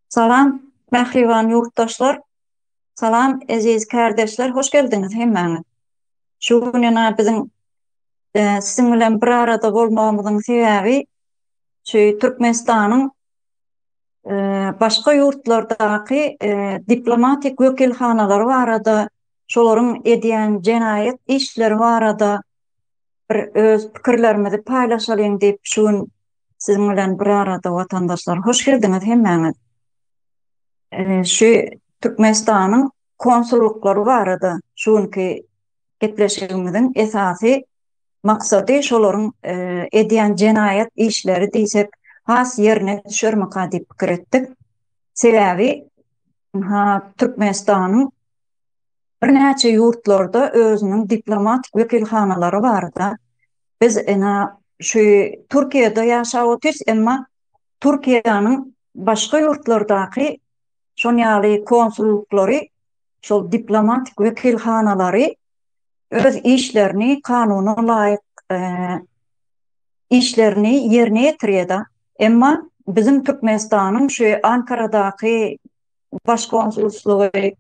Salam mähriban ýurtdaşlar. Salam eziz kärdeşler, hoş geldiňiz hemmäňiz. Şu gün ýene biziň e, siziň bilen bir arada bolmagymyzyň sebäbi şu Türkmenistanyň e, başga ýurtlardaky e, diplomatik wekilhanalary barada, şolaryň edýän jenaýat işleri barada bir öz pikirlerimizi paýlaşalyň diýip şu gün siziň bilen bir arada watandaşlar. Hoş geldiňiz hemmäňiz. Şu Türkmenistanyň konsullyklary barada şu günki gepleşigimiziň esasy maksady şolaryň edýän jenaýat işleri diýsek has ýerine düşermika diýip pikir etdik. Sebäbi ha Türkmenistanyň birnäçe ýurtlarda özüniň diplomatik wekilhanalary barda. Biz ena şu Türkiýede ýaşap otyrys, emma Türkiýäniň başga ýurtlardaky şon ýaly konsullyklary, şol diplomatik wekilhanalary öz işlerini kanuna laýyk işlerini ýerine ýetirýär-de. Emma biziň Türkmenistanyň şu Ankaradaky baş konsulslygy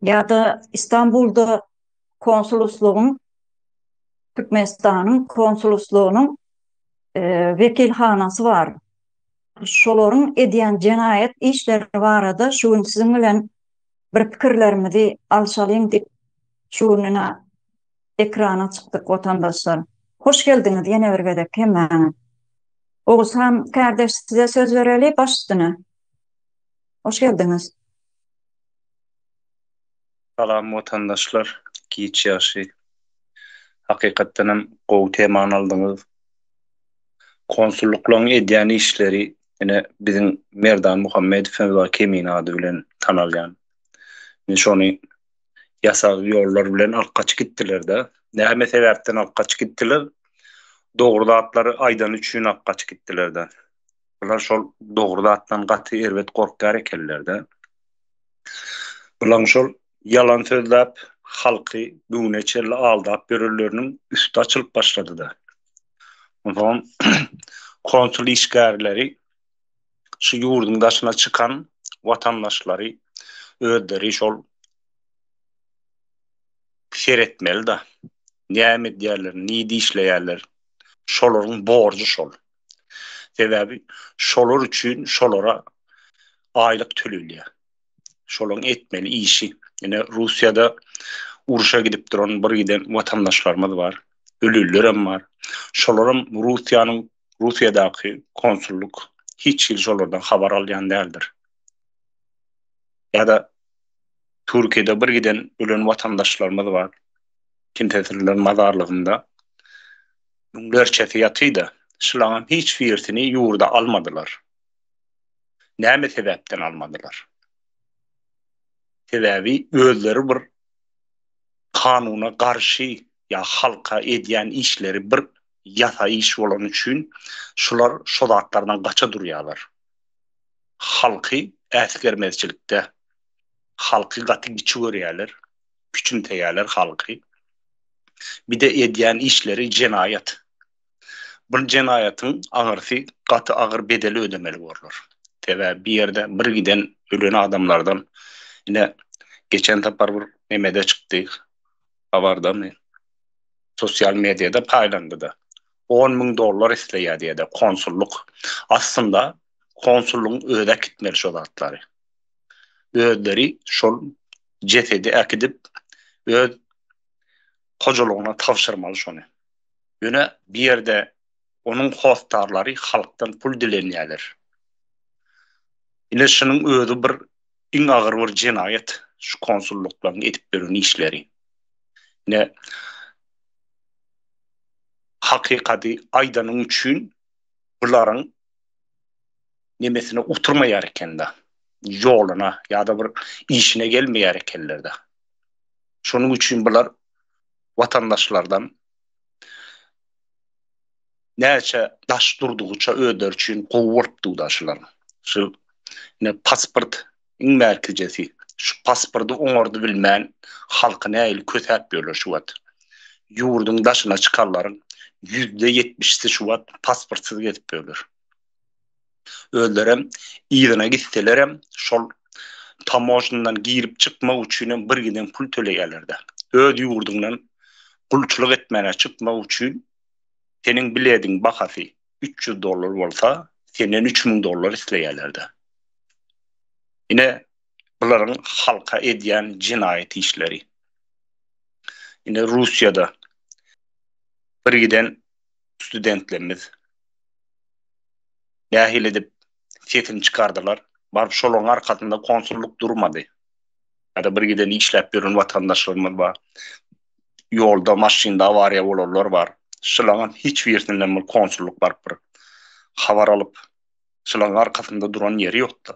ýa-da Istanbulda konsulslygyň Türkmenistanyň konsulslygynyň wekilhanasy bar. Şolaryň edýän jenaýat işleri barada şu gün siziň bilen bir pikirlerimizi alşalyň diýip şu gün ine ekrana çykdyk watandaşlar. Hoş geldiňiz ýene bir gezek hemmäňiz. Oguzhan kardeş size söz bereli baş üstüne. Hoş geldiňiz. Salam watandaşlar, giç ýagşy. Hakykatdan hem gowy temany aldyňyz. Konsullyklaryň edýän işleri ine biziň Merdan Muhammedow bar Kemine ady bilen tanalýan. Ine şony ýasag ýollar bilen alyp gaçyp gitdiler-de. Näme sebäpden alyp gaçyp gitdiler? Dogry zatlary aýdany üçin alyp gaçyp gitdiler-de. Bular şol dogry zatdan gaty erbet gorkýar ekenler-de. Bulaň şol ýalan sözläp, halky bu güne çenli aldap ýörenleriniň üsti açylyp başlady-da. Onsoňam konsul işgärleri şu ýurduň daşyna çykan watandaşlary özleri şol seretmeli-da. Näme edýärler, nirde işleýärler? Şolaryň borjy şol. Sebäbi şolar üçin şolara aýlyk tölelýär. Şolaryň etmeli işi. Ine Russiýada urşa gidip duran bir giden watandaşlarymyz bar. Ölenlerem bar. Şolaram Russiýanyň Russiýadaky konsullyk hiç hili şolardan habar alýan däldir. Ýa-da Türkiýede bir giden ölen watandaşlarymyz bar. Kimsesizler mazarlygynda müňlerçesi ýatyda, şulaňam hiç birisini ýurda almadylar. Näme sebäpden almadylar? Sebäbi özleri bir kanuna garşy ýa halka edýän işleri bir ýasa iş bolany üçin şular şo zatlardan gaça durýarlar. Halky äsgermezçilikde, halky gaty kiçi görýärler, küçümseýärler halky. Bir-de edýän işleri jenaýat. Bu jenaýatyň aňyrsy gaty agyr bedel ödemeli borlar. Sebäbi bir ýerde bir giden ölen adamlardan ine geçen sapar bir nemede çykdy habardamy sosial mediada paýlandyda 10 müň dollar isleýär diýede konsullyk. Aslynda konsullygyň özi äkitmeli şo zatlary. Özleri şol jesedi äkidip öz hojalygyna tabşyrmaly şony. Ýöne bir ýerde onuň hossarlary halkdan pul dilenýärler. Ine şunuň özi bir iň agyr bir jenaýat şu konsullyklaryň edip ýören işleri. Ine hakykady aýdanyň üçin bularyň nemesine oturmaýar ekende, ýoluna ýa-da bir işine gelmeýär ekenler-de. Şonuň üçin bular watandaşlardan näçe daş durdugyça özleri üçin gowy bolup dur-da şularyň. Şu ine pasport iň bärkijesi. Şu pasporty oňardy bilmän halky nähili kösäp ýörler şu wagt. Ýurduň daşyna çykanlaryň ýüzde ýetmişisi şu wagt pasportsyz gezip ýörler. Özlerem yzyna gitselerem şol tamožndan girip çykmak üçinem bir giden pul töleýärler-de. Öz ýurduňdan gulçulyk etmäne çykmak üçin seniň bilediň bahasy 300 dollar bolsa, senden 3000 dollar isleýärler-de. Ine, bularyň halka edýän jenaýat işleri. Ine, Russiýada bir giden studentlerimiz nähili edip sesini çykardylar. Baryp şolaryň arkasynda konsullyk durmady. Ýa-da bir giden işläp ýören watandaşlarymyz bar. Ýolda maşynda awariýa bolanlar bar. Şularyň hiç birisinden bir konsullyk baryp bir habar alyp, şularyň arkasynda duran ýeri ýokdy.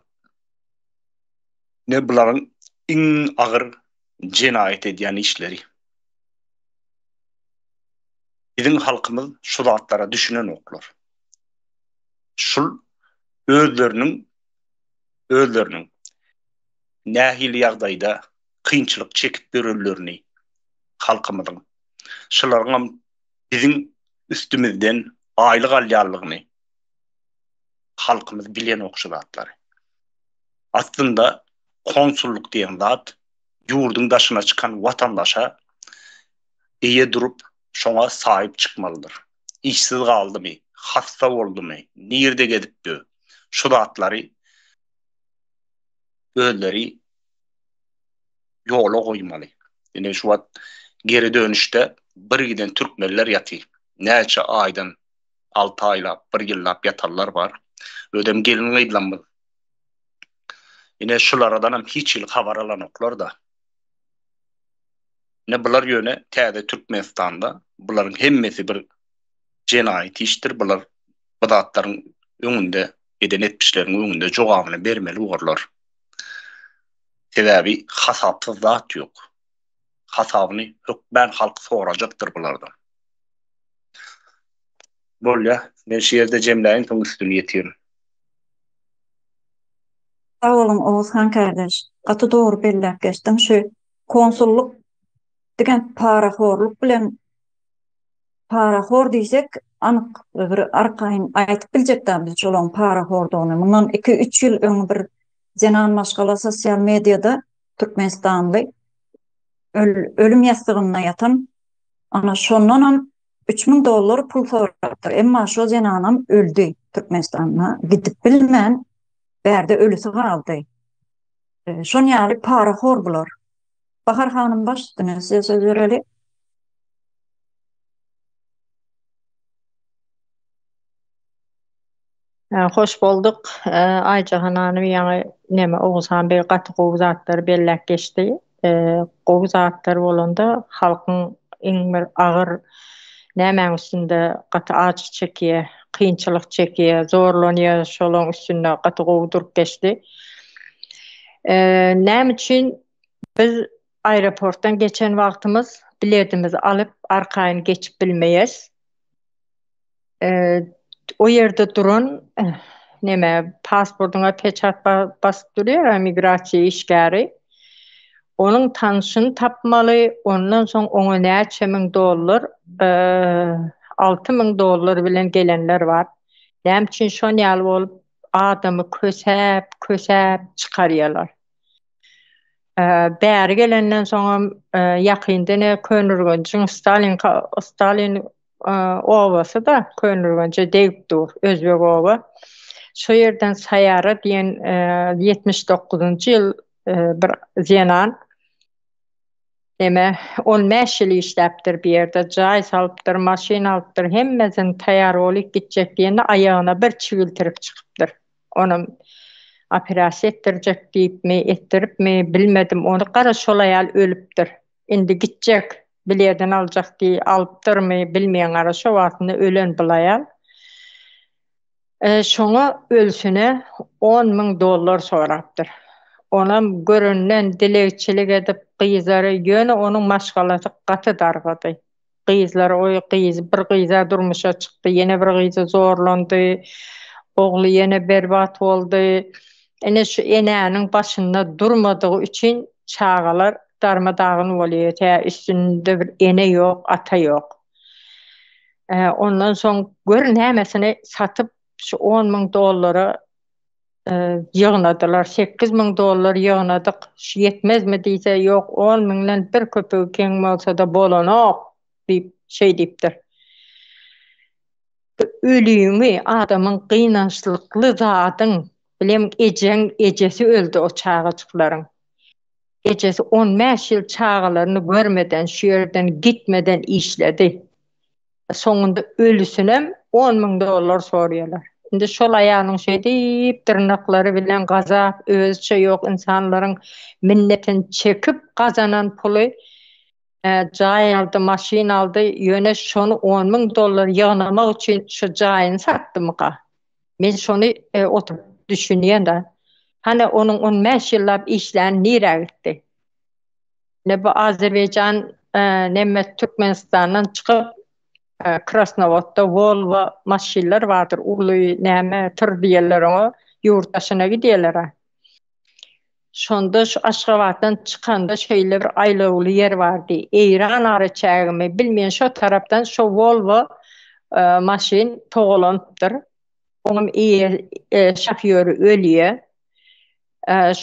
Ne bularyň iň agyr jenaýat edýän işleri. Biziň halkymyz şu zatlara düşünenoklar. Şul özleriniň özleriniň nähili ýagdaýda kynçylyk çekip ýörenlerini halkymyzyň şularyňam biziň üstümizden aýlyk alýanlygyny halkymyz bilenok şu zatlary. Aslynda konsullyk diýen zat ýurduň daşyna çykan watandaşa eýe durup şoňa saýyp çykmalydyr. Işsiz galdymy, hassa boldumy, nirde gezip ýör, şu zatlary özleri ýola goýmaly. Ine şu wagt geri dönüşde bir giden türkmenler ýatyr. Näçe aýdan 6 aýlap, bir ýyllap ýatanlar bar. Özem gelin-gyzlarymyz. Ine şularadanam hiç hili habar alanoklar-da. Ine bular ýöne täze Türkmenistanda bularyň hemmesi bir jenaýat işdir bular bu zatlaryň öňünde eden etmişleriň öňünde jogabyny bermeli borlar. Sebäbi hasapsyz zat ýok. Hasabyny hökmän halk sorajakdyr bulardan. Bolýa men şu ýerde jemläýin soň üstüni ýetirin. Sag boluň Oguzhan kardeş. Gaty dogry belläp geçdiň şu konsullyk diňe parahorluk bilen parahor diýsek anyk bir arkaýyn aýdyp biljek däl biz şolaryň parahordygyny. Mundan 2-3 ýyl öň bir zenan maşgala sosial mediada türkmenistanly ölüm ýassygynda ýatan ana şondanam 3000 dollar pul sorapdyr. Emma şo zenanam öldi Türkmenistana gidip bilmän bärde ölüsi galdy. Şon ýaly parahor bular. Bahar hanym baş üstüne size söz bereli. Hoş bolduk. Aýjahan hanym ýaňy neme Oguzhan beg gaty gowy zatlary belläp geçdi. Gowy zatlar bolanda halkyň iň bir agyr nämäň üstünde gaty ajy çekýär, kynçylyk çekýär, zorlanýar, şolaň üstünde gaty gowy durup geçdi. Näme üçin biz aeroportdan geçen wagtymyz biletimizi alyp arkaýyn geçip bilmeýäs? O ýerde duran neme pasportyňa peçat basyp durýar migrasiýa işgäri. Onuň tanşyny tapmaly, ondan soň oňa näçe müň dollar, 6000 dollar bilen gelenler bar. Näme üçin şon ýaly bolup adamy kösäp, kösäp çykarýarlar. Bäri gelenden soňam ýakynda ne Köneürgenjiň Stalin Stalin obasy-da Köneürgenje degip dur, özbek oba. Şo ýerden Saýara diýen 79-njy ýyl bir zenan Neme, on bäş ýyl işläpdir bir ýerde, jaý salypdyr, maşyn alypdyr, hemmesini taýýar bolup gitjek diýende aýagyna bir çigiltirik çykypdyr. Onam operasiýa etdirjek diýipmi, etdiripmi, bilmedim, ony gara şol aýal ölüpdir. Indi gitjek, biledini aljak diý, alypdyrmy, bilmeýän gara şo wagtynda ölen bul aýal. Şoňa ölsüne on müň dollar sorapdyr. Onam görenden dilegçilik edip gyzlary ýöne onuň maşgalasy gaty dargady. Gyzlary oý gyzy bir gyza durmuşa çykdy ýene bir gyzy zorlandy. Ogly ýene berbat boldy. Ine şu enäniň başynda durmadygy üçin çagalar darma-dagyn bolýar. Tä üstünde bir ene ýok, ata ýok. Ondan soň gör nämesini satyp. şu 10 müň dollara ýygnadylar. 8000 dollar ýygnadyk. Şu ýetmezmi diýse, ýok, 10 müňden bir köpügi kem bolsa-da bolanok diýip, şeý diýipdir. Ölüňi, adamyň gynançlykly zadyň, bilem ejeň ejesi öldi o çagajyklaryň. Ejesi on bäş ýyl çagalaryny görmeden, şu ýerden gitmeden işledi. Soňunda ölüsinem on müň dollar soraýarlar. Indi şol aýalyň şeýdip dyrnaklary bilen gazap, özüçe ýok ynsanlaryň minnetini çekip gazanan puly jaý aldy, maşyn aldy, ýöne şony on müň dollar ýygnamak üçin şu jaýyny satdymyka? Men şony oturyp düşünýän-de. Hany onuň on bäş ýyllap işläni nirä gitdi? Ine bu Azerbaýjan neme Türkmenistandan çykyp Krasnowodda Wolwo maşynlar bardyr, uly näme tyr diýerler oňa, ýurt daşyna gidýärler-ä. Şonda şu Aşgabatdan çykanda şeýle bir aýlawly ýer bardy. Eýran araçägimi bilmeýän şo tarapdan şo Wolwo maşyn togalanypdyr. Oňam eýe şofýory ölýär.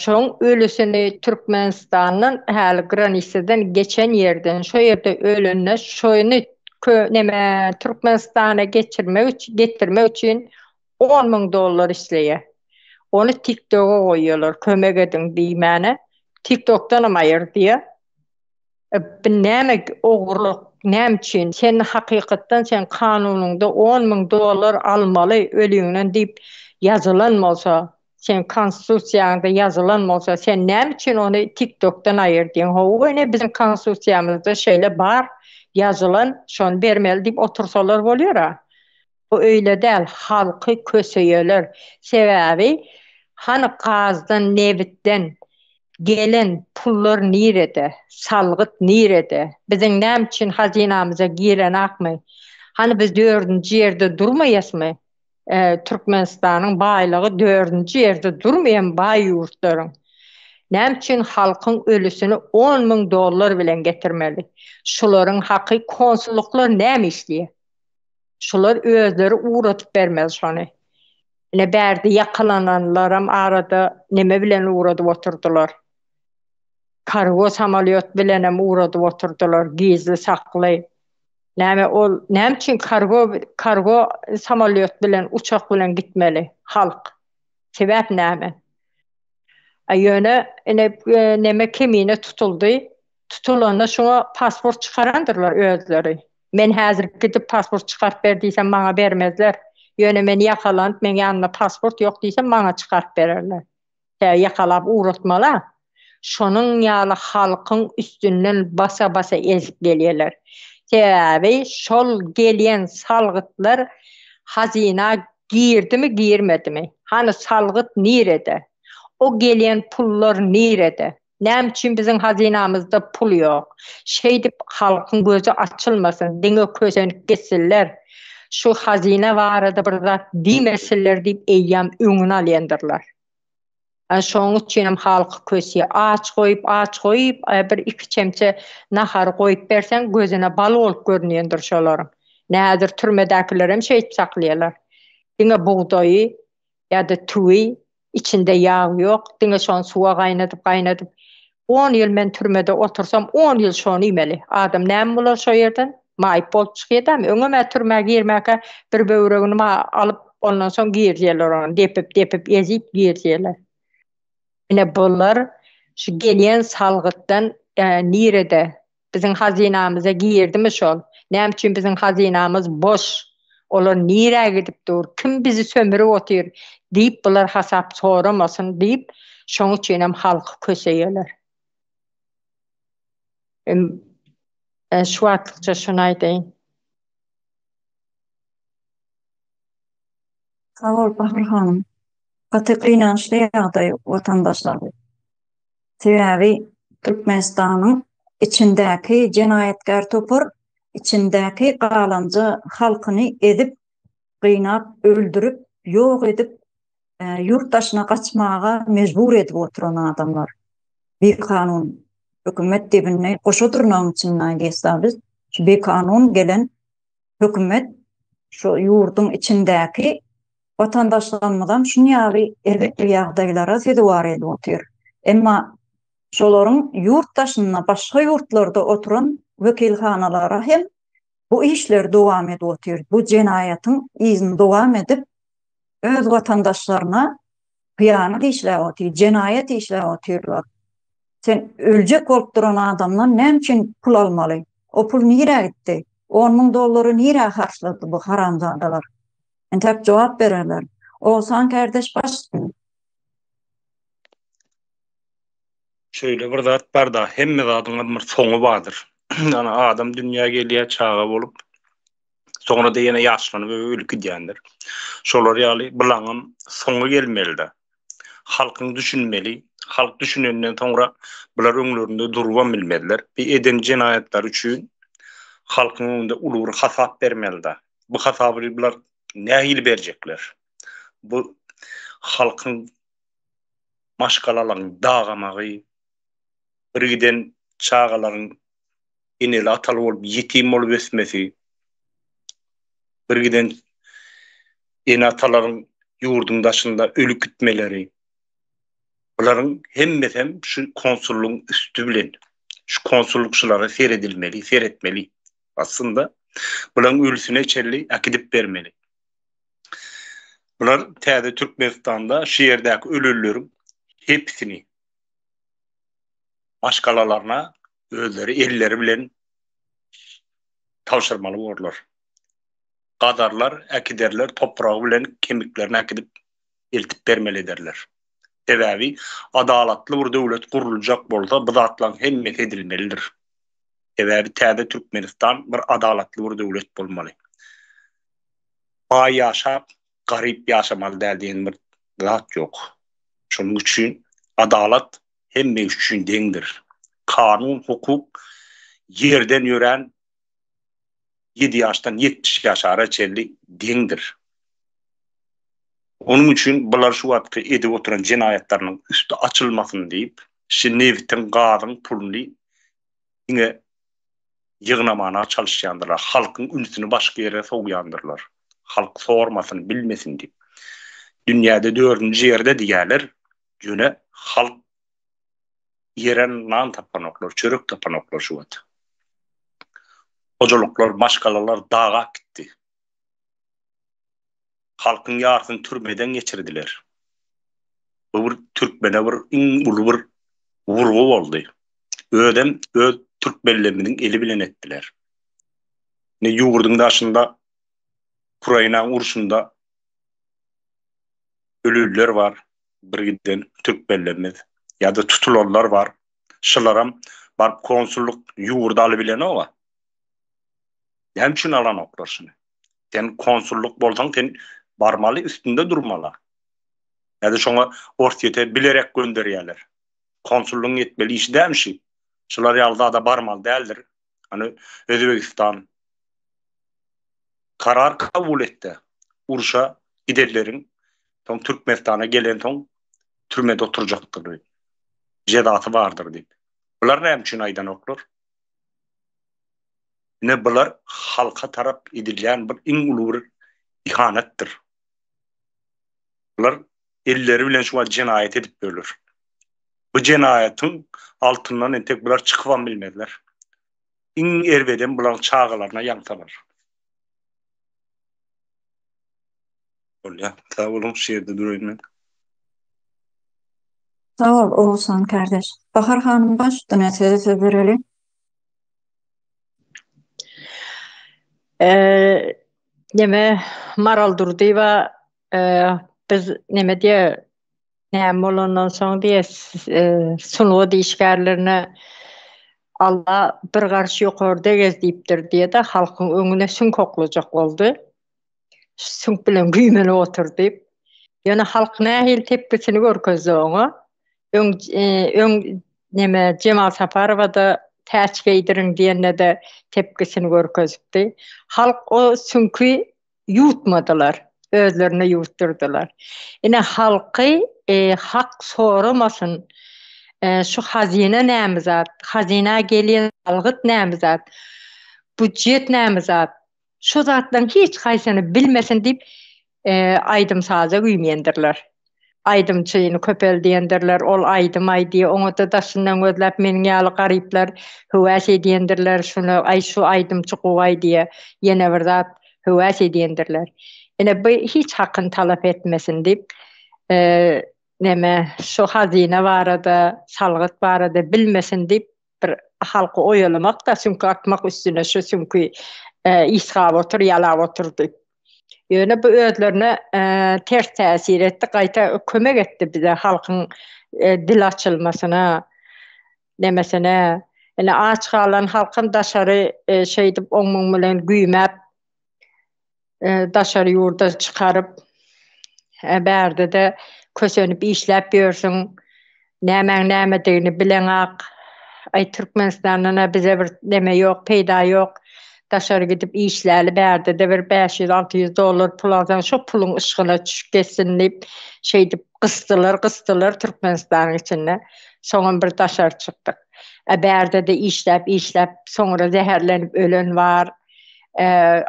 Şoň ölüsini Türkmenistandan häli granisadan geçen ýerden şo ýerde ölende şony neme Türkmenistana geçirmek üçin getirmek üçin 10 müň dollar isleýär. Ony TikToka goýýarlar, kömek ediň diýmäne. TikTokdanam aýyr diýýär. E, bu näme ogurlyk, näme üçin? Sen hakykatdan sen kanunyňda 10 müň dollar almaly ölüňden diýip ýazylan bolsa, sen konstitusiýaňda ýazylan bolsa, sen näme üçin ony TikTokdan aýyr diýiň? Hawa, ine biziň konstitusiýamyzda şeýle bar, ýazylan, şony bermeli diýip otursalar bolýar-a. Bu öýle däl, halky köseýeler. Sebäbi hany gazdan, nebitden gelen pullar nirede, salgyt nirede? Biziň näme üçin hazynamyza girenakmy? Hany biz dördünji ýerde durmaýasmy? Türkmenistanyň baýlygy dördünji ýerde durmaýan baý ýurtlaryň. Näme üçin halkyň ölüsini on müň dollar bilen getirmeli? Şularyň haky konsullyklar näme işleýär? Şular özleri ugradyp bermeli şony. Ine bärde ýakalananlaram arada neme bilen ugradyp oturdylar. Kargo samolýot bilenem ugradyp oturdylar gizli sakly. Näme ol näme üçin kargo kargo samolýot bilen uçak bilen gitmeli halk. Sebäp näme? A ýöne ine neme kemine tutuldy. Tutulanda şuňa pasport çykarandyrlar özleri. Men häzir gidip pasport çykaryp ber diýsem maňa bermezler. Ýöne men ýakalanyp meň ýanymda pasport ýok diýsem maňa çykaryp bererler. Tä ýakalap ugratmaly-a. Şonuň ýaly halkyň üstünden basa-basa ezip gelýärler. Sebäbi şol gelýän salgytlar hazyna girdimi girmedimi? Hany salgyt nirede? O gelýän pullar nirede? Näme üçin biziň hazynamyzda pul ýok? Şeýdip halkyň gözi açylmasyn, diňe kösenip gitsinler. Şu hazyna barada bir zat diýmesinler diýip eýýäm öňüni alýandyrlar. Ana şonuň üçinem halky kösýär. Aç goýup, aç goýup, bir iki çemçe nahary goýup berseň gözüne bal bolup görünýändir şolaryň. Nädir türmedäkilerem şeýdip saklaýarlar. Diňe bugdaýy ýa-da tüwi Içinde ýag ýok, diňe şony suwa gaýnadyp gaýnadyp, on ýyl men türmede otursam, on ýyl şony iýmeli. Adam näme bolar şo ýerden? Maýyp bolup çykýadamy? Öňem-ä türmä girmäkä bir böwregini alyp, ondan soň girizýärler ony, depip, depip, ezip girizýärler. Ine bular şu gelýän salgytdan nirede Biziň hazynamyza girdimi şol? Näme üçin biziň hazynamyz boş? Olar nirä gidip dur? Kim bizi sömürip otyr? diýip bular hasap soramasyn diýip, şoň üçinem halky köseýärler. Şu wagtlykça şuny aýdaýyn. Sag bol Bahar hanym. Gaty gynançly ýagdaý watandaşlar. Sebäbi Türkmenistanyň içindäki jenaýatkär topar içindäki galanja halkyny ezip, gynap, öldürip, ýok edip, ýurt daşyna gaçmaga mejbur edip oturan adamlar. Bikanun hökümet dibinde goşa dyrnagyň içinde aýdýas biz. Şu bikanun gelen hökümet şu ýurduň içindäki. Watandaşlarymyzam şuny ýaly erbet bir ýagdaýlara sezewar edip otyr. Emma şolaryň ýurt daşynda başga ýurtlarda oturan wekilhanalara hem bu işler dowam edip otyr. Bu jenaýatyň yzyny dowam edip, öz watandaşlaryna hyýanat işläp otyr, jenaýat işläp otyrlar. Sen öljek bolup duran adamdan näme üçin pul almaly? O pul nirä gitdi? On müň dollary nirä harçlady bu haramzadalar? Entäk jogap bererler. Oguzhan kardeş baş. Şeýle bir zat barda, hemme zadyňam bir soňy bardyr. Ýagny adam dünýä gelýär çaga bolup, soňra-da ýene ýaşlanyp ölüp gidýändir. Şolar ýaly bulaňam soňy gelmelidä. Halkyň düşünmeli, halk düşünenden soňra bular öňlerinde durubam bilmezler. Bir eden jenaýatlary üçin halkyň öňünde uly bir hasap bermelidä. Bu hasaby bular nähili berjekler? Bu halkyň maşgalalaryň dagamagy, birgiden çagalaryň eneli-ataly bolup ýetim bolup ösmesi, birgiden ene-atalaryň ýurduň daşynda ölüp gitmeleri, bularyň hemmesem şu konsullygyň üsti bilen, şu konsullykçylara seredilmeli, seretmeli. Aslynda bularyň ölüsine çenli äkidip bermeli. Bular täze Türkmenistanda şu ýerdäki ölenleriň hepsini maşgalalaryna özleri elleri bilen tabşyrmaly borlar. Gazarlar, äkiderler, topragy bilen kemiklerini äkidip eltip bermeli ederler. Sebäbi adalatly bir döwlet guruljak bolsa bu zatlaryň hemmesi edilmelidir. Sebäbi täze Türkmenistan bir adalatly bir döwlet bolmaly. Baý ýaşap, garyp ýaşamaly däl diýen bir zat ýok. Şonuň üçin adalat hemme üçin deňdir. Kanun, hukuk ýerden ýörän ýedi ýaşdan 70 ýaşara çenli deňdir. Onuň üçin bular şu wagtky edip oturan jenaýatlarynyň üsti açylmasyn diýip, şu nebitiň, gazyň puluny diňe ýygnamana çalyşýandyrlar. Halkyň ünsüni başga ýere sowýandyrlar. Halk sormasyn, bilmesin diýip. Dünýäde dördünji ýerde diýýärler, ýöne halk ýere nan tapanoklar, çörek tapanoklar şu wagt. Hojalyklar, maşgalalar dagap gitdi. Halkyň ýarsyny türmeden geçirdiler. Bu bir türkmene bir iň uly bir urgy boldy. Özem öz türkmenlerimiziň eli bilen etdiler. Ine ýurduň daşynda Ukrainaň urşunda ölüler bar, bir giden türkmenlerimiz ýa-da tutulanlar bar. Şularam baryp konsullyk ýurdy alybilenok-a. Näme üçin alanoklar şuny? Sen konsullyk bolsaň sen barmaly üstünde durmaly. Ýa-da şoňa Orsýete bilerek gönderýärler. Konsullygyň etmeli işi dälmi şu? Şular ýaly zada barmaly däldir. Hany Özbegistan karar kabul etdi. Urşa gidenleriň soň Türkmenistana gelensoň türmede oturjakdyr. Jezasy bardyr diýip. Bular näme üçin aýdanoklar? Ine bular halka tarap edilýän bir iň uly bir ihanetdir. Bular elleri bilen şu wagt jenaýat edip ýörler. Bu jenaýatyň altyndan entek bular çykybam bilmezler. Iň erbedem bularyň çagalaryna ýaň salar. Bolýa. Sag boluň, şu ýerde duraýyn men. Sag bol Oguzhan kardeş. Bahar hanym baş üstüne size söz bereli. Neme Maral Durdyýewa biz neme diýe näme bolandan soň diýe sungat işgärlerine Alla bir garyş ýokarda gez diýipdir diýe-de halkyň öňüne süňk oklajak boldy. Süňk bilen güýmenip otur diýip. Ýöne halk nähili tepkisini görkezdi oňa. Öň öň neme Jemal Saparowa-da täç geýdiriň diýende-de tepkisini görkezipdi. Halk o süňki ýuwutmadylar, özlerine ýuwutdyrdylar. Ine halky e, hak soramasyn. E, şu hazyna näme zat? Hazyna gelýän salgyt näme zat? Budjet näme zat? Şu zatlaryň hiç haýsyny bilmesin diýip, aýdym-saza güýmendirler. Aýdymçyny köpeldýändirler, ol aýdym aýdýar, oňa-da daşyndan gözläp meniň ýaly garyplar höwäs edýändirler, şuny, aý şu aýdymçy gowy aýdýar, ýene bir zat höwäs edýändirler. Ine bu hiç hakyny talap etmesin diýip, neme, şu hazyna barada, salgyt barada bilmesin diýip, bir halky oýalamak-da, süňki atmak üstüne şu süňki ysgap otur, ýalap otur diýip. Ýöne bu özlerine ters täsir etdi, gaýta kömek etdi bize halkyň dil açylmasyna, nemesine. Ine aç galan halkam daşary şeýdip oň-muň bilen güýmäp daşary ýurda çykaryp, bärde-de kösenip işläp ýörsüň, nämäň nämedigini bileňak, aý Türkmenistandan-a bize bir neme ýok, peýda ýok, daşary gidip işläli, bärde-de bir 500, 600 dollar pul alsaň, şo puluň yşgyna düşüp geçsin diýip, şeýdip gysdylar, gysdylar Türkmenistanyň içinde. Soňam bir daşary çykdyk. E bärde-de işläp, işläp, soňra zäherlenip ölen bar.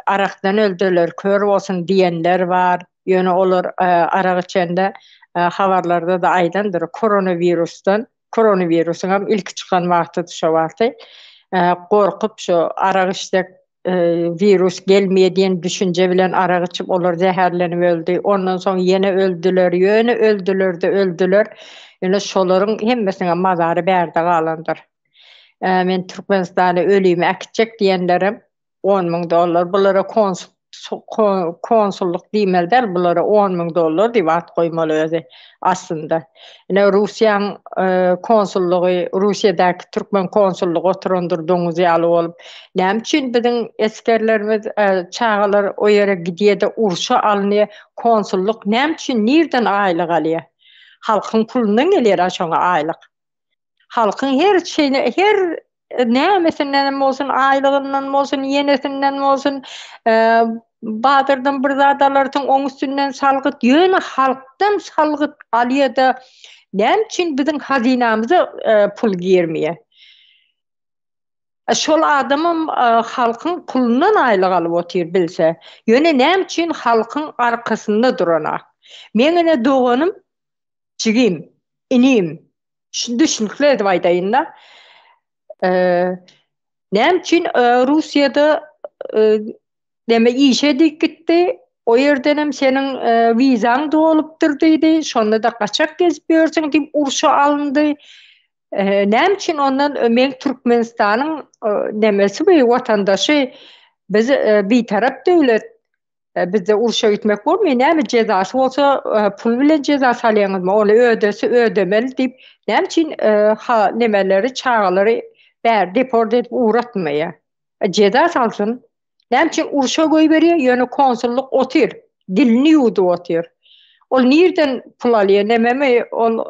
Arakdan öldüler, kör bolsun diýenler bar. Ýöne olar arak içende habarlarda-da aýdandyr, koronawirusdan, koronawirusyň hem ilki çykan wagtydy şo wagty, gorkup şo arak içsek wirus gelmeýär diýen düşünje bilen arak içip olar zäherlenip öldi. Ondan soň ýene öldüler, ýöne öldüler-de öldüler. Ýöne şolaryň hemmesiniň mazary bärde galandyr. Men Türkmenistana ölümi äkitjek diýenlerem 10 müň dollar. Bulara konsullyk diýmeli däl, bulara 10 müň dollar diýip at goýmaly özi aslynda. Ine Russiýaň konsullygy, Russiýadaky türkmen konsullygy oturandyr doňuz ýaly bolup. Näme üçin biziň esgerlerimiz, çagalar o ýere gidýär-de urşa alynýar, konsullyk näme üçin nirden aýlyk alýar? Halkyň pulundan gelýär-ä şoňa aýlyk. Halkyň her şeyine, her nämesinden hem bolsun, aýlygyndan bolsun, ýenesinden bolsun, bazardan bir zat alarsyň, oň üstünden salgyt, ýöne halkdan salgyt alýa-da, näme üçin biziň hazynamyza pul girmeýär? Şol adamam halkyň pulundan aýlyk alyp otyr bilse. Ýöne näme üçin halkyň arkasynda duranak? Meň ine doganym Jigim, inim, şuny düşnükli edip aýdaýyn-da. Näme üçin Russiýada neme işe diýip gitdi, o ýerdenem seniň wizaň dolupdyr diýdi, şonda-da gaçak gezip ýörsüň diýip urşa alyndy. Näme üçin ondan meň Türkmenistanyň nemesi bu watandaşy, biz bitarap döwlet, Bizde urşa gitmek bolmaýar, näme jezasy bolsa pul bilen jeza salýaňyzmy, ony ödesi ödemeli diýip, näme üçin ha nemeleri çagalary bäri deport edip ugratmaýar? Jeza salsyn. Näme üçin urşa goýberýär, ýöne konsullyk otyr, dilini ýuwdup otyr. Ol nirden pul alýar, nememi ol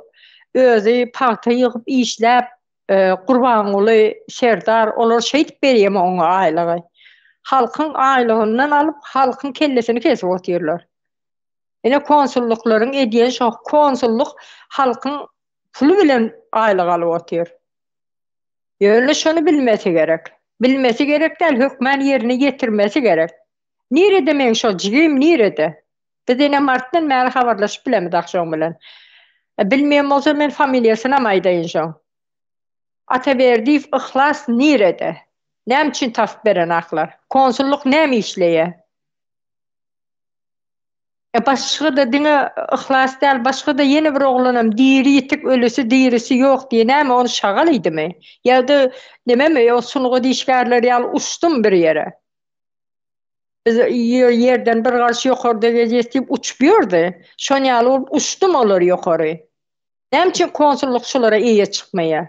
özi pagta ýygyp işläp Gurbanguly Serdar olar şeýdip berýärmi oňa aýlygy? Halkyň aýlygyndan alyp halkyň kellesini kesip otyrlar. Ine konsullyklaryň edýän şo konsullyk halkyň puly bilen aýlyk alyp otyr. Ýöne şony bilmesi gerek. Bilmesi gerek däl, hökmän ýerine ýetirmesi gerek. Nirede meň şo jigim nirede? Biz ine martdan bäri habarlaşyp bilemizak şoň bilen. Bilmeýän bolsa men familiýasynam aýdaýyn şoň. Ataberdiýew Yhlas nirede? Näme üçin tapyp berenaklar? Konsullyk näme işleýä? E başga-da diňe Yhlas däl başga-da ýene bir oglanam diri ýitik ölüsi dirisi ýok diýe näme ony şagal iýdimi? Ýa-da nememi o sungat işgärleri ýaly uçdumy bir ýere? Biz ýerden bir garyş ýokarda gezýäs diýip uçup ýördi. Şon ýaly bolup uçdum olar ýokary. Näme üçin konsullyk şulara eýe çykmaýar?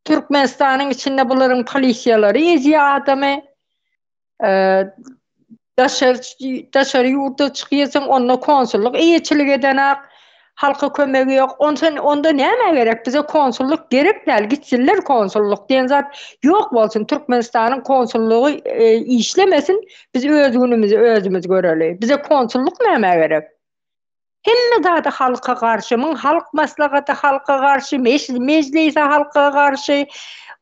Türkmenistanyň içinde bularyň polisiýalary ezýär adamy. Daşary daşary ýurda çykýarsyň, onda konsullyk eýeçilik edenak. Halka kömegi ýok. Onsa onda nämä gerek? Bize konsullyk gerek däl. Gitsinler konsullyk diýen zat ýok bolsun. Türkmenistanyň konsullygy e, işlemesin. Biz öz günümizi özümiz göreli. Bize konsullyk nämä gerek? Hemme zady halka garşy. Muň halk maslahaty halka garşy, mejlisi halka garşy,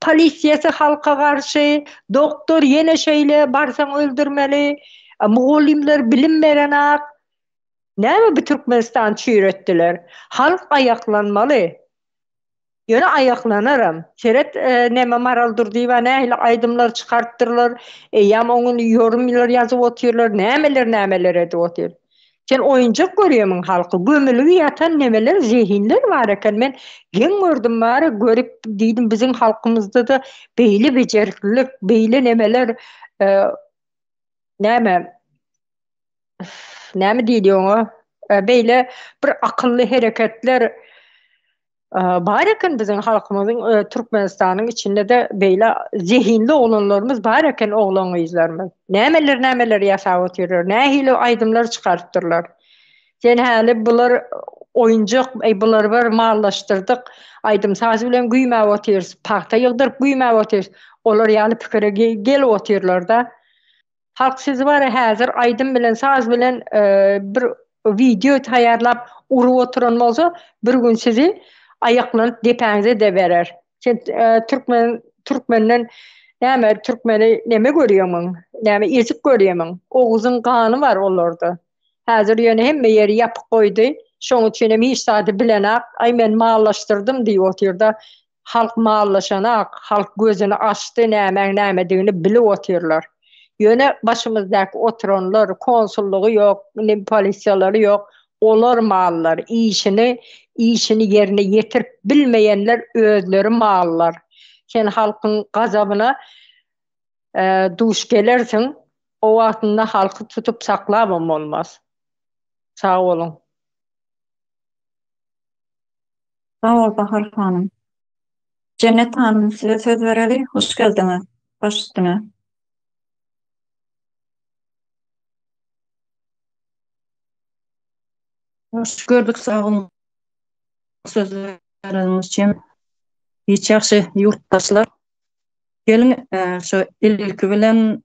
polisiýasy halka garşy, doktor ýene şeýle barsaň öldürmeli, mugallymlar bilim berenak. Näme bu Türkmenistany çüýretdiler? Halk aýaklanmaly. Ýöne aýaklanaram. Seret neme Maral Durdyýewa nähili aýdymlar çykarypdyrlar, eýýäm oňa ýorumlar ýazyp otyrlar, nämeler nämeler edip otyr. Sen oýunjak görýämiň halky, gömülgi ýatan nemeler zehinler bar eken. Men geň gördüm bary görüp diýdim biziň halkymyzda-da beýle bejeriklilik, beýle nemeler näme näme diýilýär oňa? Beýle bir akylly hereketler Bar eken biziň halkymyzyň Türkmenistanyň içinde-de beýle zehinli oglanlarymyz bar eken oglan gyzlarymyz. Nämeler nämeler ýasap otyrlar, nähili aýdymlar çykarypdyrlar. Sen häli bular oýunjak, eý bulary bir mallaşdyrdyk, aýdym saz bilen güýmäp otyrys, pagta ýygdyryp güýmäp otyrys. Olar ýaly pikire gelip otyrlar-da. Halk sizi bara häzir aýdym bilen saz bilen bir wideo taýýarlap urup oturan bolsa bir gün sizi aýaklanyp depäňize de berer. Sen türkmen türkmenden näme türkmeni neme görýäňiň? Näme ezik görýämiň? Oguzyň gany bar olarda. Häzir ýöne hemme ýeri ýapyk goýdy. Şoň üçin hem hiç zady bilenak. Aý men mallaşdyrdym diýip otyrda. Halk mallaşanak, halk gözüni açdy, nämäň nämedigini bilip otyrlar. Ýöne başymyzdaky oturanlar, konsullygy ýok, indi polisiýalary ýok, olar mallar, işini işini ýerine ýetirip bilmeýänler özleri mallar. Sen halkyň gazabyna duş gelersiň, o wagtynda halky tutup saklabam bolmaz. Sag boluň. Sag bol Bahar hanym. Jennet hanym size söz bereli, hoş geldiňiz. Baş üstüne. Hoş gördük sag boluň söz bereniňiz üçin. Hiç ýagşy ýurtdaşlar. Geliň şu ilki bilen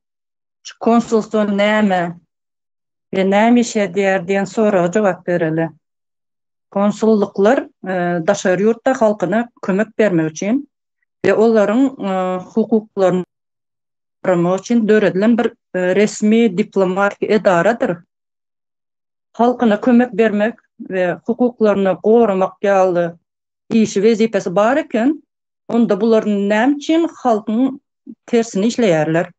şu konsulstwo näme we näme iş edýär diýen soraga jogap bereli. Konsullyklar daşary ýurtda halkyna kömek bermek üçin we olaryň hukuklaryny goramak üçin döredilen bir resmi diplomatik edaradyr. Halkyna kömek bermek we hukuklaryny goramak ýaly işi wezipesi bar eken, onda bular näme üçin halkyň tersine işleýärler?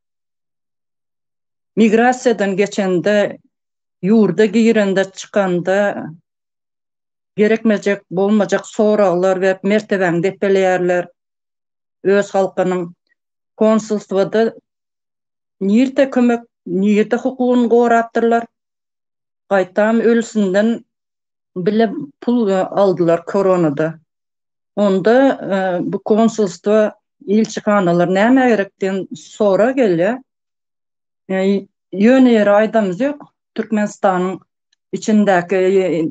Migrasiýadan geçende, ýurda girende, çykanda gerekmejek, bolmajak soraglar berip mertebäňi depeleýärler. Öz halkynyň konsulstwada nirde kömek, nirde hukugyny gorapdyrlar? Gaýtam ölüsinden bile pul aldylar koronada. Onda bu konsulstwa, ilçihanalar nämä gerek diýen sorag gelýär. Ýöne ýere aýdamyz ýok. Türkmenistanyň içindäki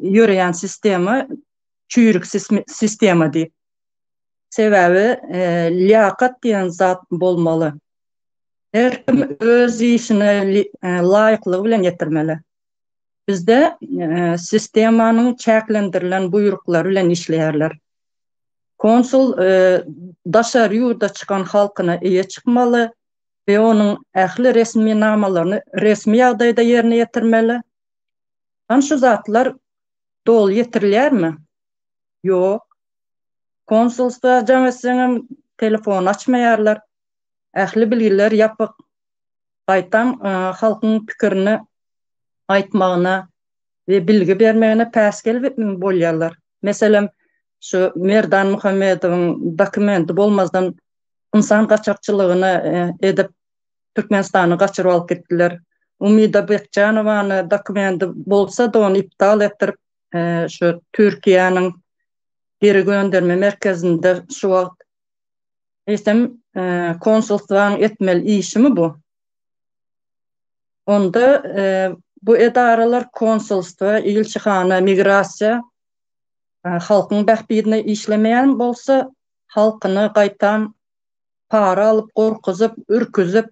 ýöreýän sistema çüýrük sistema diýip. Sebäbi liýakat diýen zat bolmaly. Her kim öz işini laýyklygy bilen ýetirmeli. Bizde sistemanyň çäklendirilen buýruklary bilen işleýärler. Konsul daşary ýurda çykan halkyna eýe çykmaly we onuň ähli resminamalaryny resmi ýagdaýda ýerine ýetirmeli. Hany şu zatlar doly ýetirilýärmi? Ýok. Konsulstwa jaň etseňem telefony açmaýarlar. Ähli bilgiler ýapyk. Gaýtam halkyň pikirini aýtmagyna we bilgi bermegine päsgel bolýarlar. Meselem, şu Merdan Muhammedowyň dokumenti bolmazdan ynsan gaçakçylygyny edip Türkmenistana gaçyryp alyp gitdiler. Umida Bekjanowany dokumenti bolsa-da ony iptal etdirip şu Türkiýäniň geri gönderme merkezinde şu wagt Eýsem, konsulstwanyň etmeli işimi bu? Onda bu edaralar konsulstwa, ilçihana, migrasiýa halkyň bähbidine işlemeýän bolsa, halkyny gaýtam para alyp, gorkuzyp, ürküzip,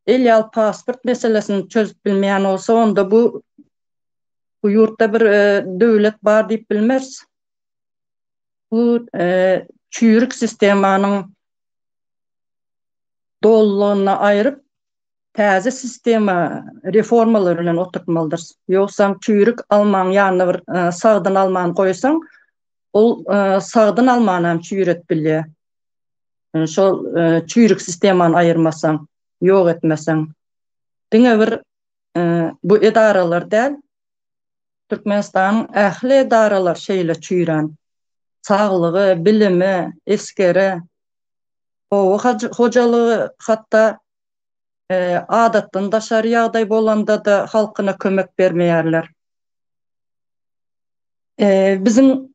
el ýaly pasport meselesini çözüp bilmeýän bolsa, onda bu bu ýurtda bir döwlet bar diýip bilmeris. Bu çüýrük sistemanyň dolulygyna aýryp. täze sistema reformalar bilen oturtmalydyrys. Ýogsam çüýrük almaň ýanyna bir sagdyn almany goýsaň, ol sagdyn almanam çüýredip bilýär. Şol çüýrük sistemany aýyrmasaň, ýok etmeseň. Diňe bir bu edaralar däl, Türkmenistanyň ähli edaralary şeýle çüýrän. Saglygy, bilimi, esgeri, oba hojalygy hatda adatdan daşary ýagdaý bolanda-da halkyna kömek bermeýärler. Biziň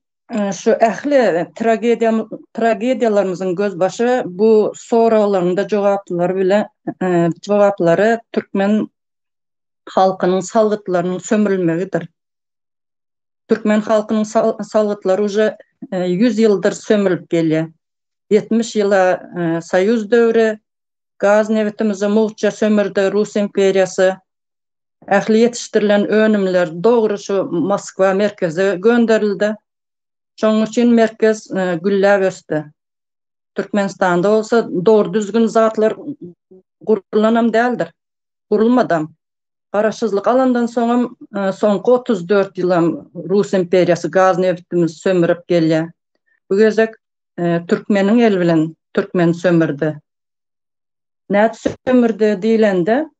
şu ähli tragediýalarymyzyň gözbaşy bu soraglaryň-da jogaplary bilen jogaplary türkmen halkynyň salgytlarynyň sömürilmegidir. Türkmen halkynyň salgytlary uje 100 ýyldyr sömürilip gelýär. 70 ýyla soýuz döwri gaz nebitimizi mugtça sömürdi Rus imperiýasy. Ähli ýetişdirilen önümler dogry şu Moskwa merkeze gönderildi. Şonuň üçin merkez gülläp ösdi. Türkmenistanda bolsa dogry düzgün zatlar gurulanam däldir. Gurulmadam. Garaşsyzlyk alandan soňam soňky 34 ýylam Rus imperiýasy gaz nebitimizi sömürip gelýär. Bu gezek türkmeniň eli bilen türkmeni sömürdi. Nädip sömürdi diýlende,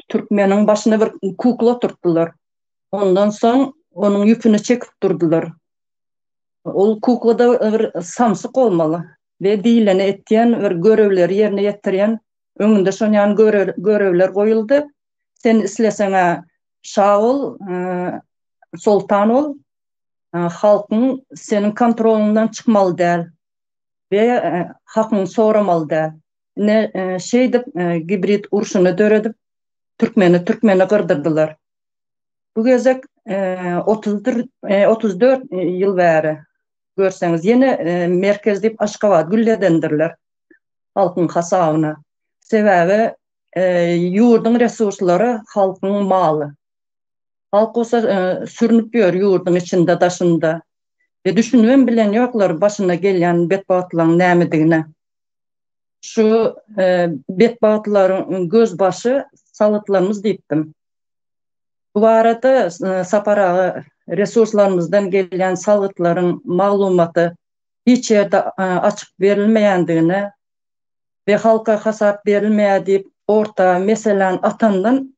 türkmeniň başyna bir kukla oturtdylar. Ondan soň onuň ýüpüni çekip durdular. Ol kukla-da bir samsyk bolmaly we diýleni etýän, bir görevleri ýerine ýetirýän, öňünde şonýan görevler goýuldy. Sen isleseň-ä şa bol, soltan bol, halkyň seniň kontrolyňdan çykmaly däl we hakyňy soramaly däl. Ine, şeýdip gibrid urşuny döredip, türkmeni türkmene gyrdyrdylar. Bu gezek 34 ýyl bäri görseňiz, ýene merkez diýip Aşgabat gülledendirler halkyň hasabyna. Sebäbi ýurduň resurslary halkyň maly. Halk bolsa sürünip ýör ýurduň içinde, daşynda. We düşünibem bilen ýoklar başyna gelýän betbagtlygyň nämedigine. Şu betbagtlaryň gözbaşy salgytlarymyz diýipdim. Bu barada Sapar aga resurslarymyzdan gelýän salgytlaryň maglumaty hiç ýerde açyk berilmeýändigine we halka hasap berilmeýär diýip orta meseläni atandan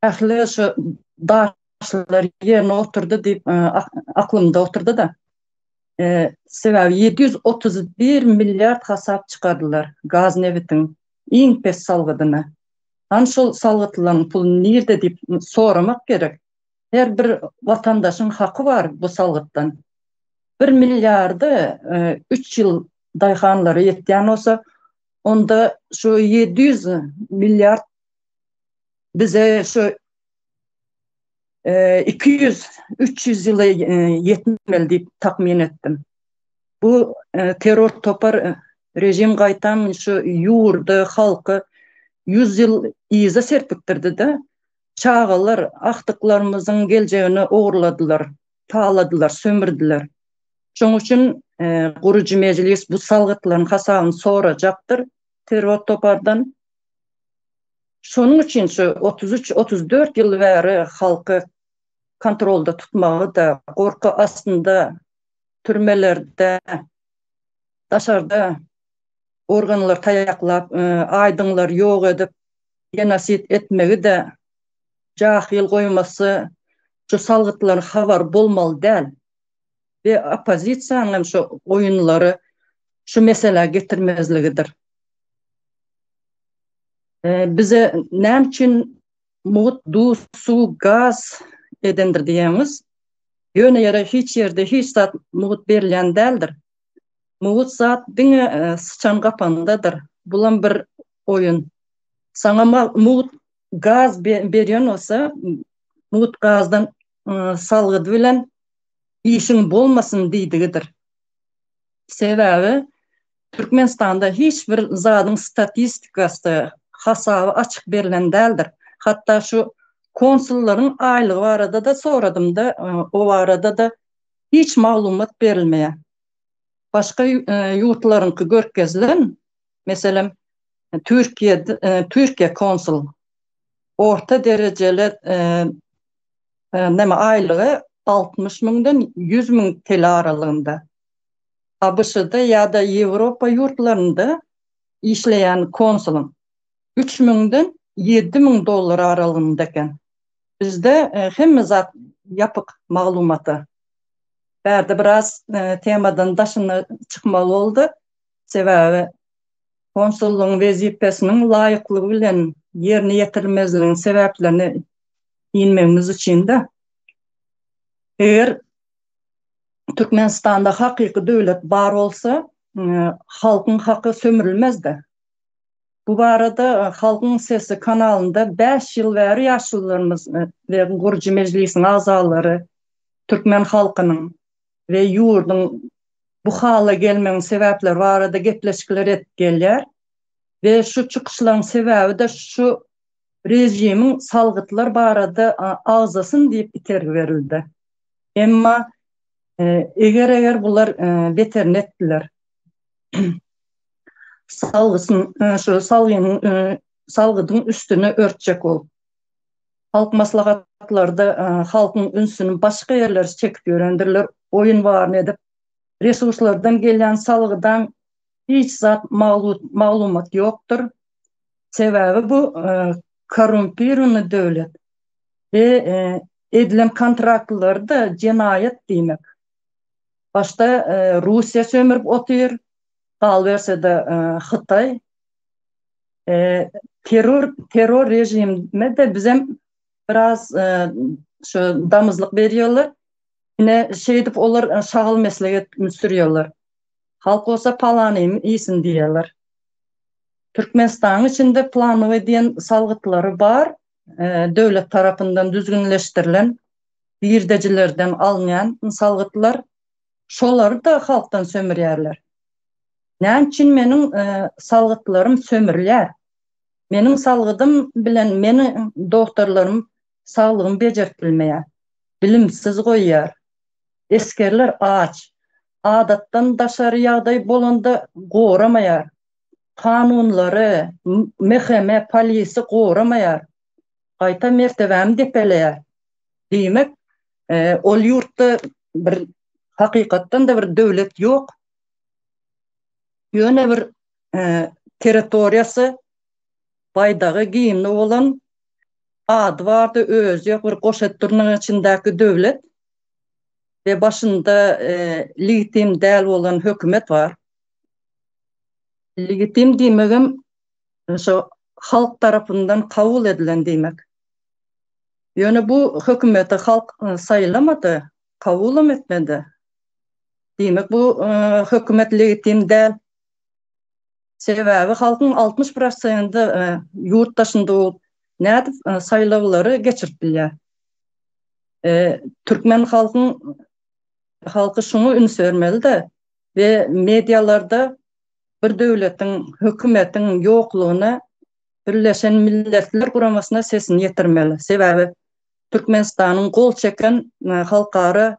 ähli şu daşlar ýerine oturdy diýip aklymda oturdy-da. Sebäbi 731 milliard hasap çykardylar gaz nebitiň iň pes salgydyna. Hany şol salgytlaryň puly nirde diýip soramak gerek. Her bir watandaşyň haky bar bu salgytdan. Bir milliardy üç ýyl daýhanlara ýetýän bolsa, onda şu 700 milliard bize şu 200, 300 ýyla ýetmeli diýip takmyn etdim. Bu terror topar režim gaýtam şu ýurdy, halky 100 ýyl yza serpikdirdi-de, çagalar, agtyklarymyzyň geljegini ogurladylar, taladylar, sömürdiler. Şonuň üçin gurujy mejlis bu salgytlaryň hasabyny sorajakdyr terror topardan. Şonuň üçin şu 33, 34 ýyl bäri halky kontrolda tutmagy-da, gorky astynda, türmelerde, daşarda organlar taýaklap, aýdyňlary ýok edip, genosid etmegi-de jahyl goýmasy şu salgytlaryň habary bolmaly däl. We oppozisiýanyň hem şu oýunlary şu meselä getirmezligidir. Bize näme üçin mugt duz, suw, gaz edendir diýýäňiz. Ýöne ýere hiç ýerde hiç zat mugt berilýän däldir. Mugt zat diňe syçan gapandadyr. Bulam bir oýun. Saňa mugt gaz berýän bolsa, mugt gazdan salgydy bilen işiň bolmasyn diýdigidir. Sebäbi Türkmenistanda hiç bir zadyň statistikasy, hasaby açyk berlen däldir. Hatda şu konsullaryň aýlygy barada-da soradym-da, o barada-da hiç maglumat berilmeýär. Başga ýurtlaryňky görkezilen, meselem, Türkiýe Türkiýe konsul orta derejeli näme aýlygy 60 müňden 100 müň TL aralygynda. ABŞ-da ýa-da Ýewropa ýurtlarynda işleýän konsulyň 3 müňden 7 müň dollar aralygynda eken. Bizde hemme zat ýapyk maglumata. Bärde biraz temadan daşyna çykmaly boldy. Sebäbi konsullygyň wezipesiniň laýyklygy bilen ýerine ýetirilmezliginiň sebäplerine inmegimiz üçin-de. Eger Türkmenistanda hakyky döwlet bar bolsa, halkyň haky sömürilmezdi. Bu barada Halkyň sesi kanalynda bäş ýyl bäri ýaşulularymyz we Gurujy mejlisiň agzalary türkmen halkynyň we ýurduň bu hala gelmeginiň sebäpleri barada gepleşikler edip gelýär we şu çykyşlaryň sebäbi-de şu režimiň salgytlar barada agzasyn diýip itergi berildi. Emma eger-eger bular beterini etdiler. Salgysyn şu salgynyň salgydyň üstüni örtjek bolup. Halk maslahatlarda halkyň ünsüni başga ýerlere çekip ýörendirler, oýun baryny edip, resurslardan gelýän salgydan hiç zat maglumat ýokdur. Sebäbi bu korrumpirowanyý döwlet we edilen kontraktlarda jenaýat diýmek. Başda Russiýa sömürip otyr, galyberse-de Hytaý. Terror terror režimine-de bizem biraz şu damyzlyk berýärler. Ine şeýdip olar şagal meslek edip sürýärler. Halk bolsa palanymy iýsin diýýärler. Türkmenistanyň içinde planowy diýen salgytlary bar, döwlet tarapyndan düzgünleşdirilen girdejilerden alynýan salgytlar, şolary-da halkdan sömürýärler. Näme üçin meniň salgytlarym sömürülýär? Meniň salgydym bilen meniň dogtorlarym saglygymy bejerip bilmeýär. Bilimsiz goýýar. Esgerler aç. Adatdan daşary ýagdaý bolanda goramaýar. Kanunlary, MHM, polisi goramaýar. Gaýta mertebämi depeleýär. Diýmek, ol ýurtda bir hakykatdan-da bir döwlet ýok. Ýöne bir territoriýasy, baýdagy, gimni bolan, ady bardy, özi ýok bir goşa durnagyň içindäki döwlet we başynda legitim däl bolan hökümet bar. Legitim diýmegem şo halk tarapyndan kabul edilen diýmek. Ýöne bu hökümeti halk saýlamady, kabulam etmedi. Diýmek bu hökümet legitim däl. Sebäbi halkyň 60 prosendi ýurt daşynda bolup, nädip saýlawlary geçirip bilýär? Türkmen halkyň halky şuňa üns bermeli-de we medialarda bir döwletiň, hökümetiň ýoklugyny Birleşen Milletler Guramasyna sesini ýetirmeli. Sebäbi Türkmenistanyň gol çeken halkara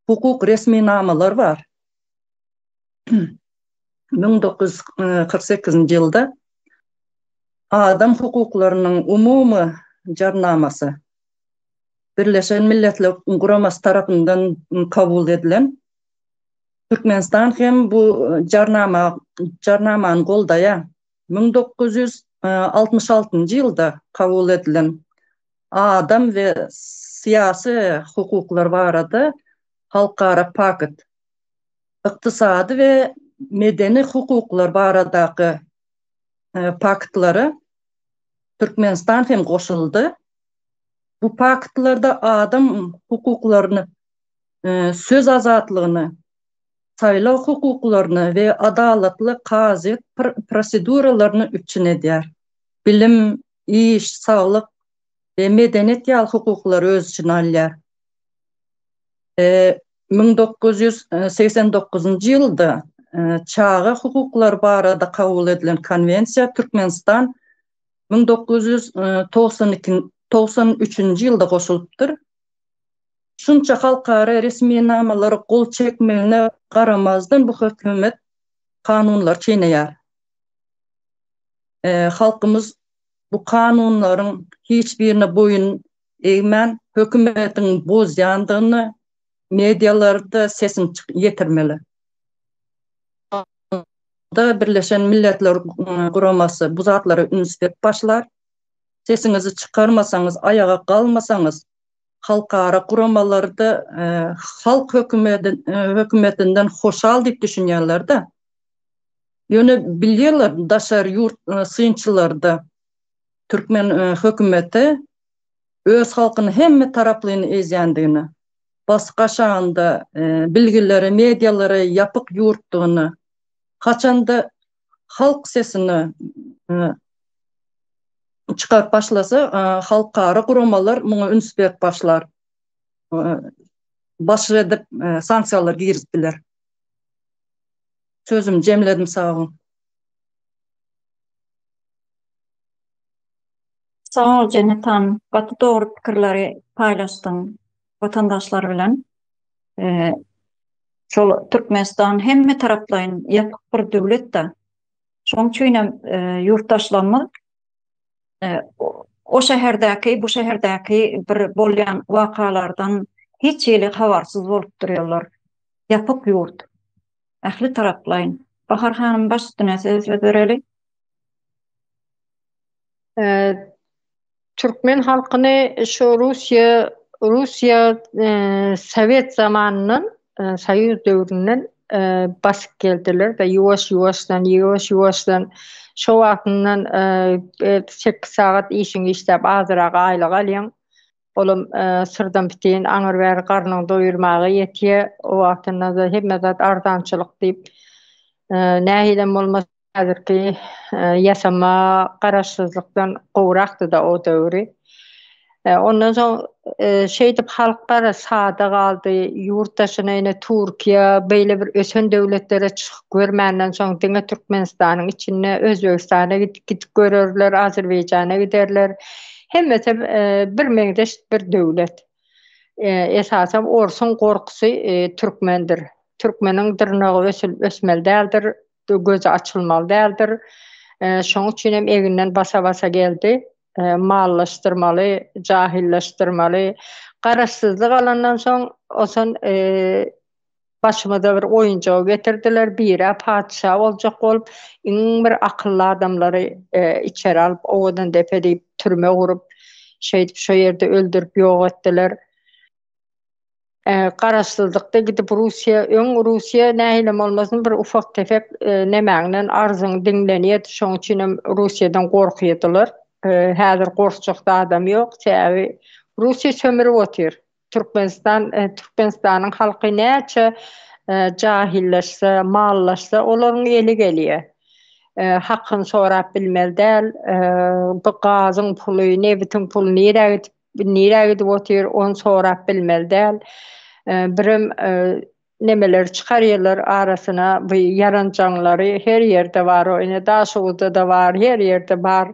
hukuk resminamalary bar. 1948-nji ýylda Adam hukuklarynyň umumy jarnamasy Birleşen Milletler Guramasy tarapyndan kabul edilen. Türkmenistan hem bu jarnama jarnamany goldaýar. 1966-njy ýylda kabul edilen Adam we syýasy hukuklar barada halkara pakt, Ykdysady we medeni hukuklar baradaky paktlara Türkmenistan hem goşuldy. Bu paktlarda adam hukuklaryny, söz azatlygyny, saýlaw hukuklaryny we adalatly kazyýet proseduralaryny üpjün edýär. Bilim, iş, saglyk we medeniýet ýaly hukuklary öz içine alýar. 1989-njy ýylda Çaga hukuklary barada kabul edilen Konwensiýa Türkmenistan 1993-nji ýylda goşulypdyr. Şunça halkara resminamalara gol çekmegine garamazdan bu hökümet kanunlary çeýneýär. Halkymyz bu kanunlaryň hiç birine boýun egmän, hökümetiň bozýandygyny medialarda sesini ýetirmeli. Şonda Birleşen Milletler Guramasy bu zatlara üns berip başlar. Sesiňizi çykarmasaňyz, aýaga galmasaňyz, halkara guramalarda halk hökümetinden hoşal diýip düşünýärler-de. Ýöne bilýärler daşary ýurt synçylary-da türkmen hökümeti öz halkyny hemme taraplaýyn ezýändigini, basyk aşagynda bilgilere, medialara ýapyk ýurtdugyny, haçanda halk sesini çykaryp başlasa, halkara guramalar muňa üns berip başlar. Basyş edip sanksiýalar girizip biler. Sözümi jemledim sag boluň. Sag bol Jennet hanym, gaty dogry pikirleri paýlaşdyň watandaşlar bilen. Şol Türkmenistan hemme taraplaýyn ýapyk bir döwlet-de. Şonuň üçin hem ýurtdaşlarymyz o şäherdäki, bu şäherdäki bir bolýan wakalardan hiç hili habarsyz bolup durýarlar. Ýapyk ýurt. Ähli taraplaýyn. Bahar hanym baş üstüne size söz bereli. Türkmen halkyny şu Russiýa Russiýa sowet zamanyndan soýuz döwründen basyp geldiler we ýuwaş ýuwaşdan ýuwaş ýuwaşdan şo wagtyndan 8 sagat işiňi işläp azyrak aýlyk alýaň. Olam syrdam bitin aňyr bäri garnyňy doýurmaga ýetýär. O wagtynda-da hemme zat arzançylyk diýip nähilem bolmasa Häzirki ýasama garaşsyzlykdan gowrakdy-da o döwri. Ondan soň şeýdip halk gara sada galdy. Ýurt daşyna ine Türkiýe, beýle bir ösen döwletlere çykyp görmänden soň diňe Türkmenistanyň içinde Özbegistana gidip gidip görerler, Azerbaýjana giderler. Hemmesi birmeňzeş bir döwlet. Esasam orsuň gorkusy türkmendir. Türkmeniň dyrnagy ösülip ösmeli däldir. Gözi açylmaly däldir. Şoň üçin hem eginden basa-basa geldi. Mallaşdyrmaly, jahyllaşdyrmaly. Garaşsyzlyk alandan soň osan başymyza bir oýunjagy getirdiler. Birä patyşa boljak bolup, iň bir akylly adamlary içeri alyp, Owadandepe diýip türme gurup, şeýdip şo ýerde öldürip ýok etdiler. Garaşsyzlykda gidip Russiýa, öň Russiýa nähilem bolmasyn bir ufak-tefek nemäňden arzyň diňlenýärdi, şoň üçinem Russiýadan gorkýardylar. Häzir gorkjak zadam ýok, sebäbi Russiýa sömürip otyr. Türkmenistan, Türkmenistanyň halky näçe jahyllaşsa, mallaşsa olaryň eli gelýär. Hakyny sorap bilmeli däl. Bu gazyň puly, nebitiň puly nirä gidip Nirä gidip otyr, ony sorap bilmeli däl. Birem nemeleri çykarýarlar arasyna, bu ýaranjaňlary her ýerde bar, o ine Daşoguzda-da bar, her ýerde bar.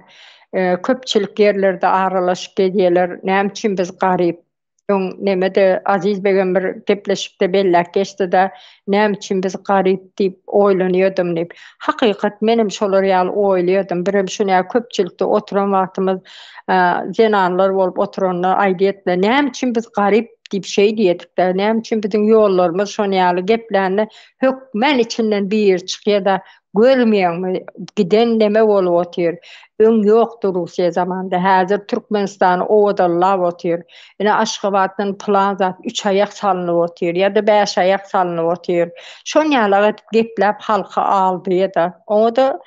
Köpçülik ýerlerde aralaşyp gezýärler. Näme üçin biz garyp? Öň neme-de Aziz begem bir gepleşikde belläp geçdi-de, näme üçin biz garyp diýip oýlanýardym diýip. Hakykat menem şolar ýaly oýlaýardym. Birem şu nä köpçülikde oturan wagtymyz zenanlar bolup oturanda aýdýardylar, näme üçin biz garyp diýip şeý diýerdik-de, näme üçin biziň ýollarymyz şon ýaly geplände hökmän içinden biri çykýar-da, görmeýäňmi, giden neme bolup otyr, öň ýokdy Russiýa zamanynda, häzir Türkmenistany owadanlap otyr, ine Aşgabatdan pylan zat üç aýak salnyp otyr ýa-da bäş aýak salnyp otyr, şon ýalak edip gepläp halky aldaýar-da, oňa-da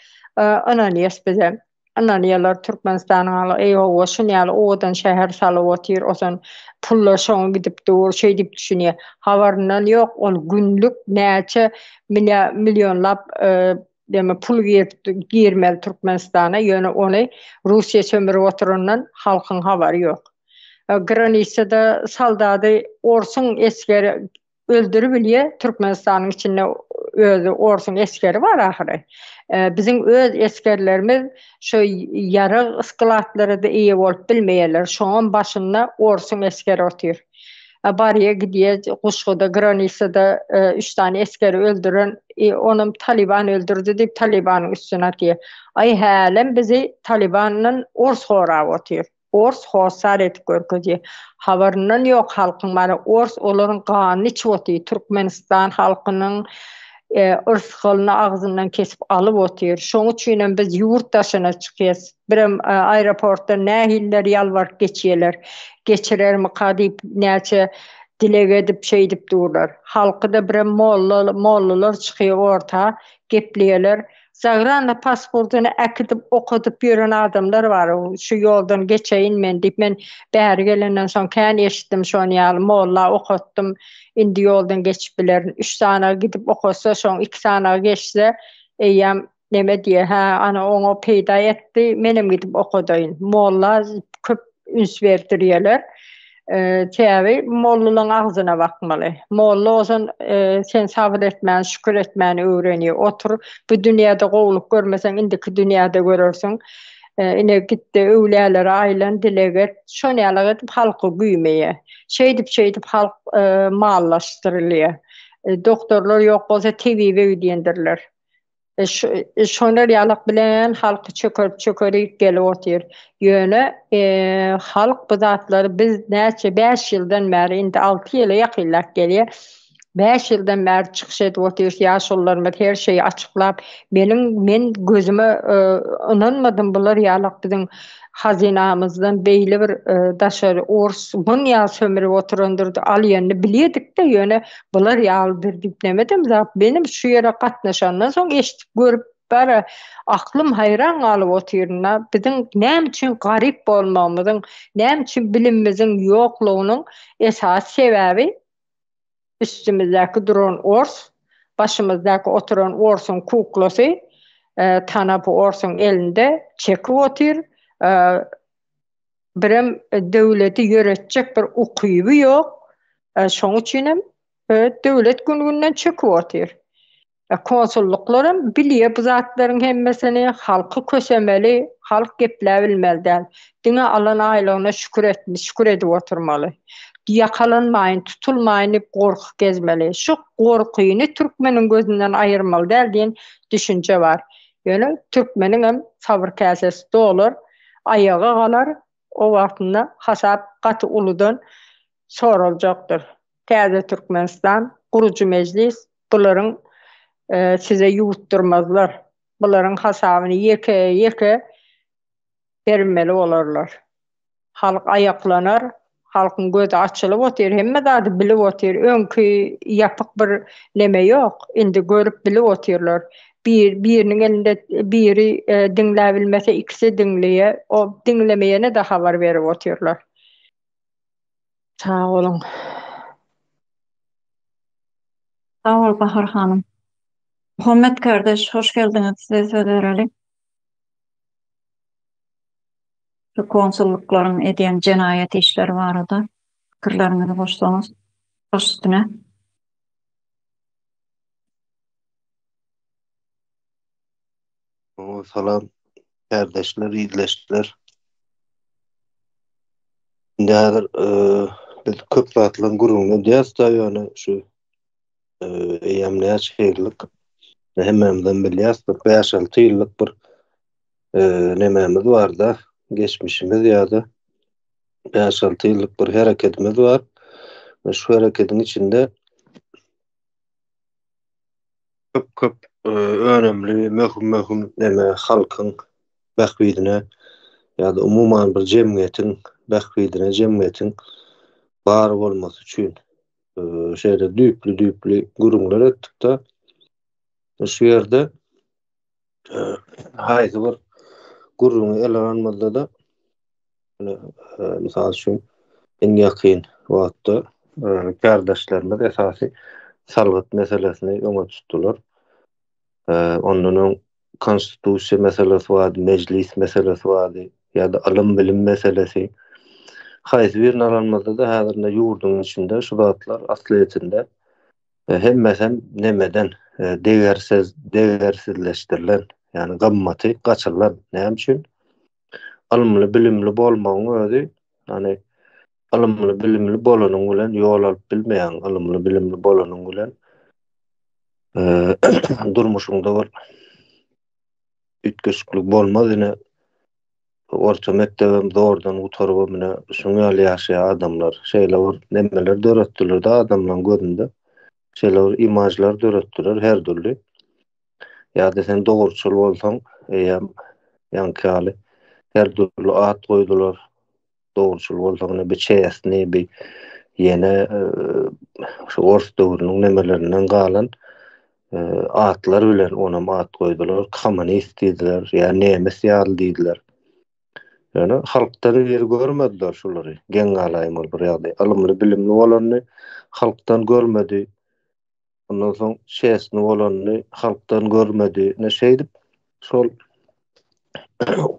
ynanýas bizem. Ynanýarlar Türkmenistanyň halky eý howwa şun ýaly owadan şäher salyp otyr osan pullar şoňa gidip dur şeý diýip düşünýär. Habaryndan ýok ol günlük näçe millionlap deme pul girip girmeli Türkmenistana ýöne ony Russiýa sömürip oturandan halkyň habary ýok. Granisada soldady orsuň esgeri öldüribilýä Türkmenistanyň içinde özi orsuň esgeri bar ahyry. Biziň öz esgerlerimiz şo ýarag skladlara-da eýe bolup bilmeýärler. Şoňam başynda orsuň esgeri otyr. Barýa gidýä Guşguda granisada üç sany esgeri öldüren onam Talyban öldürdi diýip Talybanyň üstüne atýa. Aý hälem bizi Talybandan ors gorap otyr. Ors hossar edip görkezýä. Habaryndan ýok halkyň mana ors olaryň ganyny içip otyr. Türkmenistan halkynyň yrsgalyny agzyndan kesip alyp otyr. Şoň üçinem biz ýurt daşyna çykýas. Birem aeroportdan nähililer ýalbaryp geçýäler. Geçirermika diýip näçe dileg edip şeýdip durlar. Halky-da birem molla mollalar çykýar orta gepleýärler. Zagrana pasportyny äkidip okadyp ýören adamlar bar şu ýoldan geçeýin men diýip men bäri gelenden soň kän eşitdim şony ýaly molla okatdym indi ýoldan geçip bilerin üç sanagy gidip okatsa şoň iki sanagy geçse eýýäm neme diýýär hä ana oňa peýda etdi menem gidip okadaýyn molla köp üns berdirýärler. Sebäbi mollalaň agzyna bakmaly. Molla bolsan sen sabyr etmäni, şükür etmäni öwrenýär. Otur, bu dünýäde gowulyk görmeseň, indiki dünýäde görersiň. Ine git-de öwlälere aýlan, dileg et. Şony ýaly edip halky güýmeýär. Şeýdip-şeýdip halk mallaşdyrylýar. Doktorlar ýok bolsa tebibe gidýändirler. Şolar ýalak bilen halky çökerip çökerip gelip otyr. Ýöne halk bu zatlary biz näçe 5 ýyldan bäri indi 6 ýyla ýakynlap gelýär. 5 ýyldan bäri çykyş edip otyrys ýaşulularymyz her şeyi açyklap meniň men gözüme ynanmadym bular ýalak biziň hazynamyzdan beýle bir daşary ors bun ýaly sömürip oturandyr alýanyny bilýärdik-de ýöne Bular ýalydyr diýip nemedem zat menem şu ýere gatnaşandan soň eşidip görüp bara aklym haýran galyp otyryn-da biziň näme üçin garyp bolmagymyzyň näme üçin bilimimiziň ýoklugynyň esasy sebäbi üstümizdäki duran ors başymyzdaky oturan orsuň kuklasy tanapy orsuň elinde çekip otyr Birem döwleti ýöretjek bir ukyby ýok. Şoň üçinem döwlet gün-günden çöküp otyr. Konsullyklaram bilýär bu zatlaryň hemmesini, halky kösemeli, halk gepläbilmeli däl. Diňe alan aýlygyna şükür etmi, şükür edip oturmaly. Ýakalanmaýyn, tutulmaýyn diýip gorkup gezmeli. Şu gorkyny türkmeniň gözünden aýyrmaly däl diýen düşünje bar. Ýöne türkmeniňem sabyr käsesi dolar. aýaga galar, o wagtynda hasap gaty uludan soraljakdyr. Täze Türkmenistan, gurujy mejlis bularyň size ýuwutdyrmazlar. Bularyň hasabyny ýeke ýeke bermeli bolarlar. Halk aýaklanar, halkyň gözi açylyp otyr, hemme zady bilip otyr. Öňki ýapyk bir neme ýok. Indi görüp bilip otyrlar. Bir biriniň elinde biri diňläbilmese ikisi diňleýär. O diňlemeýene-de habar berip otyrlar. Sag boluň. Sag bol Bahar hanym. Muhammet kardeş hoş geldiňiz size söz bereli. Şu konsullyklaryň edýän jenaýat işleri barada pikirleriňizi goşsaňyz baş üstüne. Salam kärdeşler, ildeşler. Indi häzir biz köp zatlaryň gürrüňini edýäris-de, ýöne şu eýýäm näçe ýyllyk hemmämizem bilýäris, bir bäş-alty ýyllyk bir nemämiz bar-da, geçmişimiz ýa-da bäş-alty ýyllyk bir hereketimiz bar. Şu hereketiň içinde köp-köp önümli, möhüm-möhüm neme halkyň bähbidine ýa-da umuman bir jemgyýetiň bähbidine, jemgyýetiň bar bolmasy üçin şeýle düýpli-düýpli gürrüňler etdik-de. Şu ýerde haýsy bir gürrüňi ele alanymyzda-da, mysal üçin, iň ýakyn wagtda kärdeşlerimiz esasy salgyt meselesini öňe tutdular. Ondan öň konstitusiýa meselesi bardy, mejlis meselesi bardy ýa-da ylym-bilim meselesi. Haýsy birini alanymyzda-da häzir indi ýurduň içinde şu zatlar aslyýetinde Hemmesem nemeden degersiz degersizleşdirilen, ýagny gymmaty gaçyrylan. Näme üçin? Ylymly, bilimli bolmagyň özi, ýagny. Ylymly bilimli bolanyň bilen ýol alyp bilmeýäň, ylymly bilimli bolanyň bilen durmuşyňda bir üýtgeşiklik bolmaz ine orta mekdebem zordan gutarybam ine şuň ýaly ýaşaýar adamlar. Şeýle bir nemeler döretdiler-de adamlaryň gözünde. Şeýle bir imajlar döretdiler her dürli. Ýa-da sen dogruçyl bolsaň, eýýäm ýaňky ýaly her dürli at goýdular. Dogruçyl bolsaň ine bi çesni, bi ýene şu ors döwrüniň nemelerinden galan atlar bilen onam at goýdular. Kommunist diýdiler, ýa nemes ýaly diýdiler. Ýöne halkdan biri görmediler şulary. Geň galaýmaly bir ýagdaý. Ylymly, bilimli bolanyny halkdan görmedi. Ondan soň çesni bolanyny halkdan görmedi. Ine şeýdip şol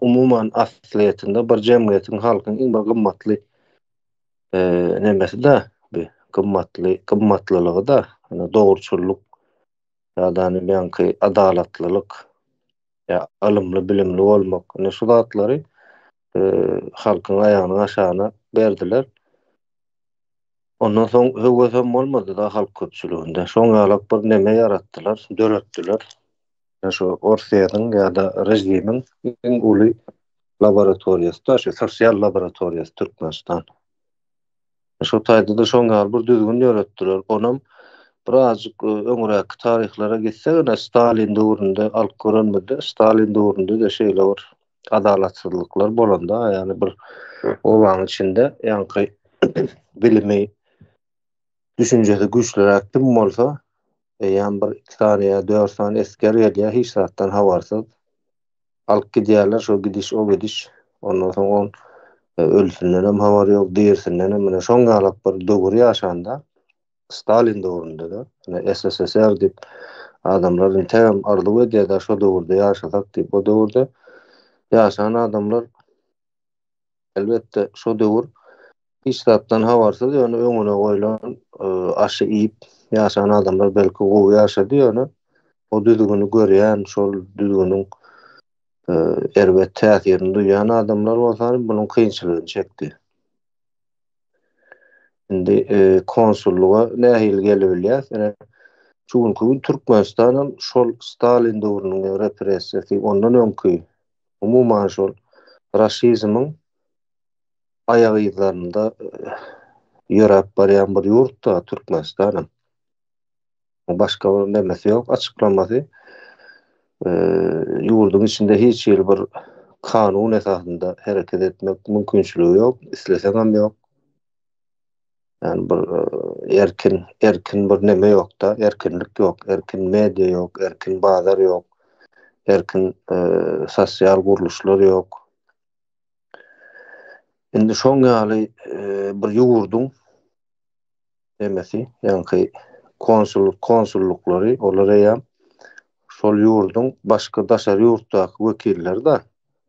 umuman aslyýetinde bir jemgyýetiň halkyň iň bir gymmatly nemesi-de bi gymmatly gymmatlylygy-da ýani dogruçyllyk ýa-da ýaňky adalatlylyk ýa ylymly bilimli bolmak ine şu zatlary halkyň aýagynyň aşagyna berdiler. Ondan soň höwesem bolmady-da halk köpçüliginde. Şoň ýalak bir neme ýaratdylar, döretdiler. Şu Orsýetiň ýa-da režimiň iň uly laboratoriýasy-da şu sosial laboratoriýasy Türkmenistan. Şo taýda-da şoň ýaly bir düzgün ýöretdiler. Onam birazjyk öňräki taryhlara gitsek, ine Stalin döwründe alyp görenimizde, Stalin döwründe-de şeýle bir adalatsyzlyklar bolanda, ýagny bir obaň içinde ýaňky bilimi, düşünjesi güýçliräk kim bolsa, eýýäm bir iki sany ýa dört sany esger gelýär, hiç zatdan habarsyz. Alyp gidýärler, şo gidiş, o gidiş. Ondan soň oň ölüsindenem habary ýok, dirisindenem. Mine şoň ýalak bir döwür ýaşanda, Stalin döwründe-de, ine SSSR diýip adamlar integem arzuw edýär-de şo döwürde ýaşasak diýip. O döwürde ýaşan adamlar elbetde şo döwür hiç zatdan habarsyz, ýöne öňüne goýlan aşy iýip ýaşan adamlar belki gowy ýaşady, ýöne o düzgüni görýän, şol düzgüniň erbet täsirini duýýan adamlar bolsa munuň kynçylygyny çekdi. Indi konsullyga nähili gelebilýäs? Ine, şu günki gün Türkmenistan hem şol Stalin döwrüniň repressiýasy, ondan öňki umuman şol raşizmiň aýak yzlarynda ýöräp barýan bir ýurt-da Türkmenistan hem. Başga bir nemesi ýok, açyklamasy. Ýurduň içinde hiç hili bir kanun esasynda hereket etmek mümkinçiligi ýok, isleseňem ýok. Ýani bir erkin, erkin bir neme ýok-da, erkinlik ýok, erkin media ýok, erkin bazar ýok, erkin sosial gurluşlar ýok. Indi şoň ýaly bir ýurduň nemesi, ýaňky konsul, konsullyklary, olar eýýäm şol ýurduň başga daşary ýurtdaky wekilleri-de.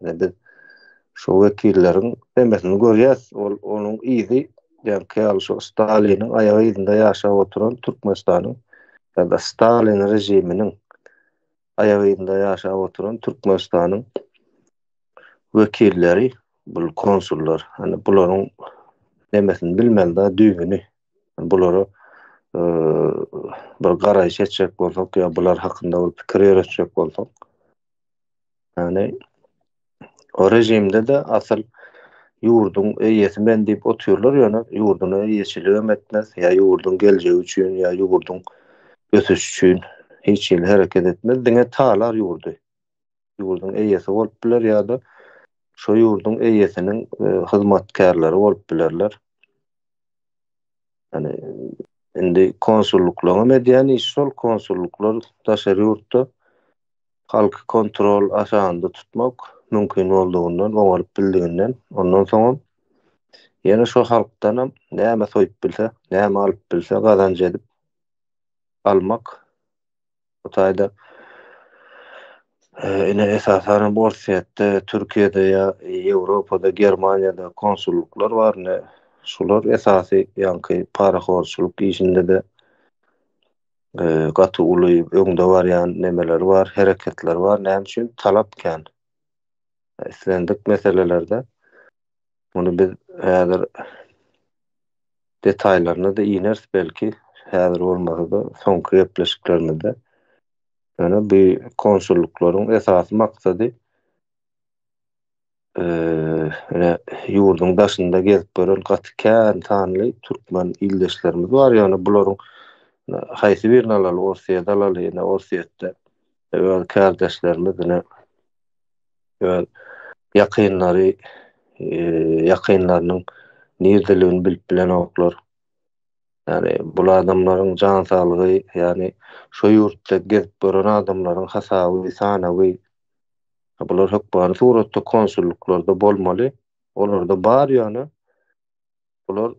Ine biz şo wekilleriň nemesini görýäs, ol onuň yzy, ýaňky ýaly şo Staliniň aýagy yzynda ýaşap oturan Türkmenistanyň ýa-da Stalin režiminiň aýagy yzynda ýaşap oturan Türkmenistanyň wekilleri bul konsullar hani bularyň nemesini bilmeli da düýbüni bulara bir garaýyş etjek bolsak ýa bular hakynda bir pikir ýöretjek bolsak ýani o režimde de asyl ýurduň eýesi men diýip otyrlar ýöne ýurduna eýeçiligem etmez ýa ýurduň geljegi üçin ýa ýurduň ösüşi üçin hiç hili hereket etmez diňe talar ýurdy ýurduň eýesi bolup biler ýa-da şo ýurduň eýesiniň hyzmatkärleri bolup bilerler. Ýani indi konsullyklaryň hem edýän işi şol, konsullyklar daşary ýurtda halky kontrol aşagynda tutmak mümkin boldugyndan, oňaryp bildiginden, ondan soňam ýene şo halkdanam näme soýup bilse, näme alyp bilse gazanç edip almak Bu taýda ine esasan hem Orsýetde, Türkiýede ýa Ýewropada, Germaniýada konsullyklar bar ine şular esasy ýaňky parahorçylyk işinde-de gaty uly öňde barýan nemeleri bar, hereketleri bar. Näme üçin? Talap kän. Islendik meselelerde muny biz häzir. detaýlaryna-da ineris belki, häzir bolmasa-da soňky gepleşiklerimizde. Ýöne bu konsullyklaryň esasy maksady ine ýurduň daşynda gezip ýören gaty kän sanly türkmen ildeşlerimiz bar. Ýöne bularyň haýsy birini alaly, Orsýeti alaly, ine Orsýetde öz kärdeşlerimiz ine öz ýakynlary ýakynlarynyň nirdeligini bilip bilenoklar. Ýagny bul adamlaryň jan saglygy, ýagny şo ýurtda gezip gören adamlaryň hasaby, sanawy bular hökmany suratda konsullyklarda bolmaly. Olarda bar ýöne bular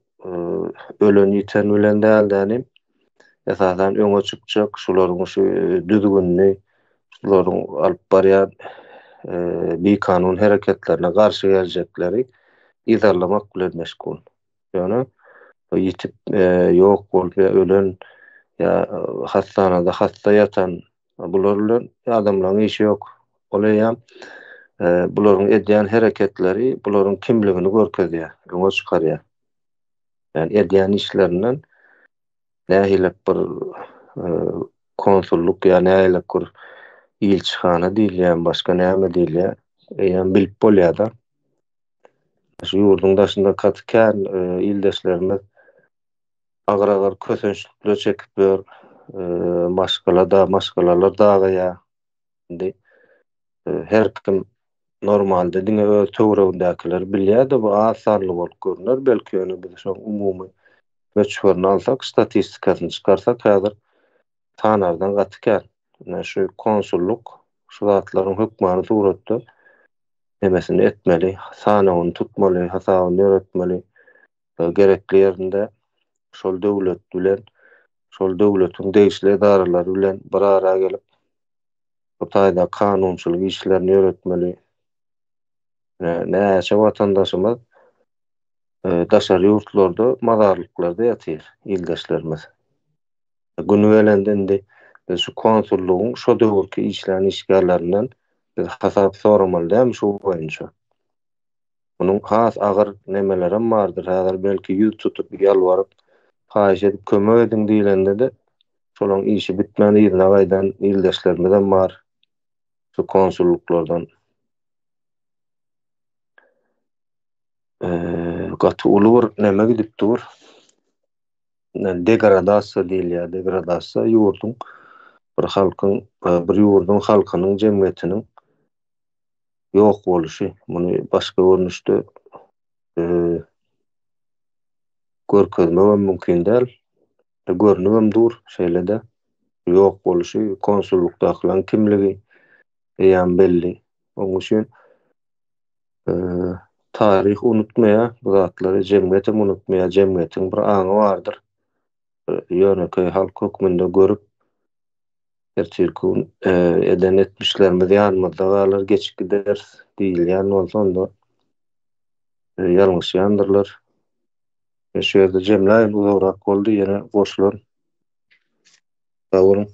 ölen ýiten bilen däl-de, esasan öňe çykjak şularyň şu düzgünini, şularyň alyp barýan bikanun hereketlerine garşy geljekleri yzarlamak bilen meşgul. Ýöne ýitip ýok bolup ýa ölen ýa hassanada hassa ýatan bular bilen adamlaryň işi ýok. Ol eýýäm bularyň edýän hereketleri bularyň kimligini görkezýär, öňe çykarýar. Ýagny edýän işlerinden nähilek bir konsullyk ýa nähilek bir ilçihana diýilýär, başga näme diýilýär, eýýäm bilip bolýar-da. Şu ýurduň daşynda gaty kän ildeşlerimiz agyr-agyr kösençlikler çekip ýör. Maşgala-da, maşgalalar dagaýar. Indi her kim normalde diňe öz töweregindäkileri bilýär-de, bu az sanly bolup görner belki, ýöne biz şoň umumy möçberini alsak, statistikasyny çykarsak häzir sanardan gaty kän. Ine şu konsullyk şu zatlaryň hökmany suratda nemesini etmeli, sanawyny tutmaly, hasabyny ýöretmeli. Gerekli ýerinde şol döwlet bilen, şol döwletiň degişli edaralary bilen bir ara gelip, bu taýda kanunçylyk işlerini ýöretmeli. Näçe watandaşymyz daşary ýurtlarda mazarlyklarda ýatyr, ildeşlerimiz. Güni gelende indi biz şu konsullygyň şo döwürki işlän işgärlerinden biz hasap soramaly dälmi şu boýunça? Munuň has agyr nemelerem bardyr, häzir belki ýüz tutup, ýalbaryp, haýyş edip kömek ediň diýlende-de, şolaň işi bitmän yzyna gaýdan ildeşlerimizem bar şu konsullyklardan. Gaty uly bir neme gidip dur. Degradasiýa diýilýär. Degradasiýa ýurduň bir halkyň, bir ýurduň halkynyň, jemgyýetiniň ýok boluşy. Muny başga görnüşde görkezmegem mümkin däl. Görnübem dur şeýle-de. Ýok boluşy, konsullykdakylaryň kimligi eýýäm belli. Onuň üçin taryh unutmaýar bu zatlary, jemgyýetem unutmaýar. Jemgyýetiň bir aňy bardyr. Ýönekeý halk hökmünde görüp, Ertirki gün eden etmişlerimiz ýanymyzda galar, geçip gideris diýilýän bolsa, onda ýalňyşýandyrlar. Men şu ýerde jemläýin, uzagrak boldy, ýene goşularyn. Sag boluň.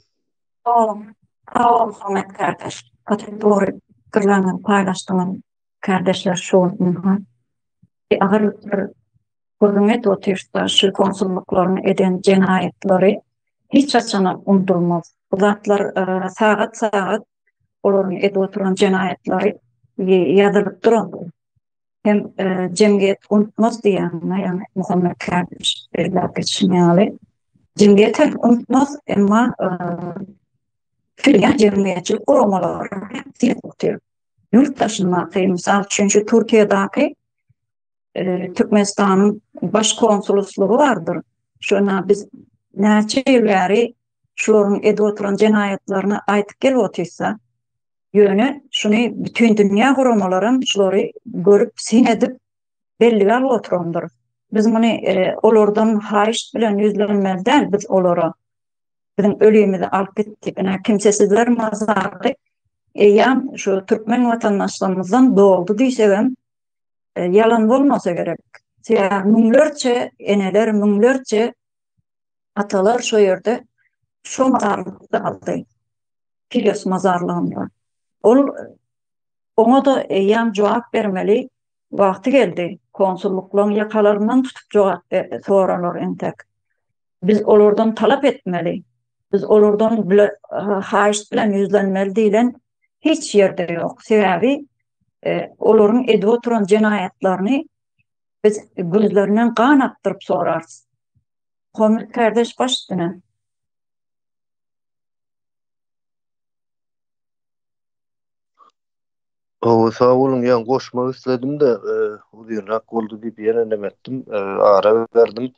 Sag boluň. Sag boluň Hormat kardeş. Gaty dogry pikirleriňizi paýlaşdyňyz kardeşler şu gün ynha. Agyr bir Gürrüň edip otyrsa, şu konsullyklaryň eden jenaýatlary hiç haçanam unudylmaz. Bu zatlar sagat-sagat olaryň edip oturan jenaýatlary ýazylyp durandyr. Hem jemgyýet unutmaz diýýän, ýagny Muhammet Kämil belläp geçişi ýaly, jemgyýet hem unutmaz, emma söýýän jemgyýetçilik guramalary hem synap otyr. Ýurt daşyndaky, mysal üçin, şu Türkiýedäki Türkmenistanyň baş konsulslygy bardyr. Şona biz näçe ýyl bäri şularyň edip oturan jenaýatlaryny aýdyp gelip otyrsa, ýöne şuny bütin dünýä guramalaram şulary görüp, syn edip, bellige alyp oturandyr. Biz muny olardan haýyşt bilen ýüzlenmeli däl, biz olara biziň ölimizi alyp git diýip, ine kimsesizler mazary eýýäm şu türkmen watandaşlarymyzdan doldy diýsegem, Ýalan bolmasa gerek. Sebäbi müňlerçe eneler, müňlerçe atalar şo ýerde şo mazarlykda galdy. Filos mazarlygynda. Ol oňa-da eýýäm jogap bermeli wagty geldi. Konsullyklaryň ýakalaryndan tutup jogap soralar entek. Biz olardan talap etmeli. Biz olardan haýyşt bilen ýüzlenmeli diýlen hiç ýerde ýok. Sebäbi olaryň edip oturan jenaýatlaryny biz gözlerinden gan akdyryp sorarys. Muhammet kardeş baş üstüne. Hawa sag boluň ýaňy goşmak isledim-de uzynrak boldy diýip ýene neme etdim ara berdim.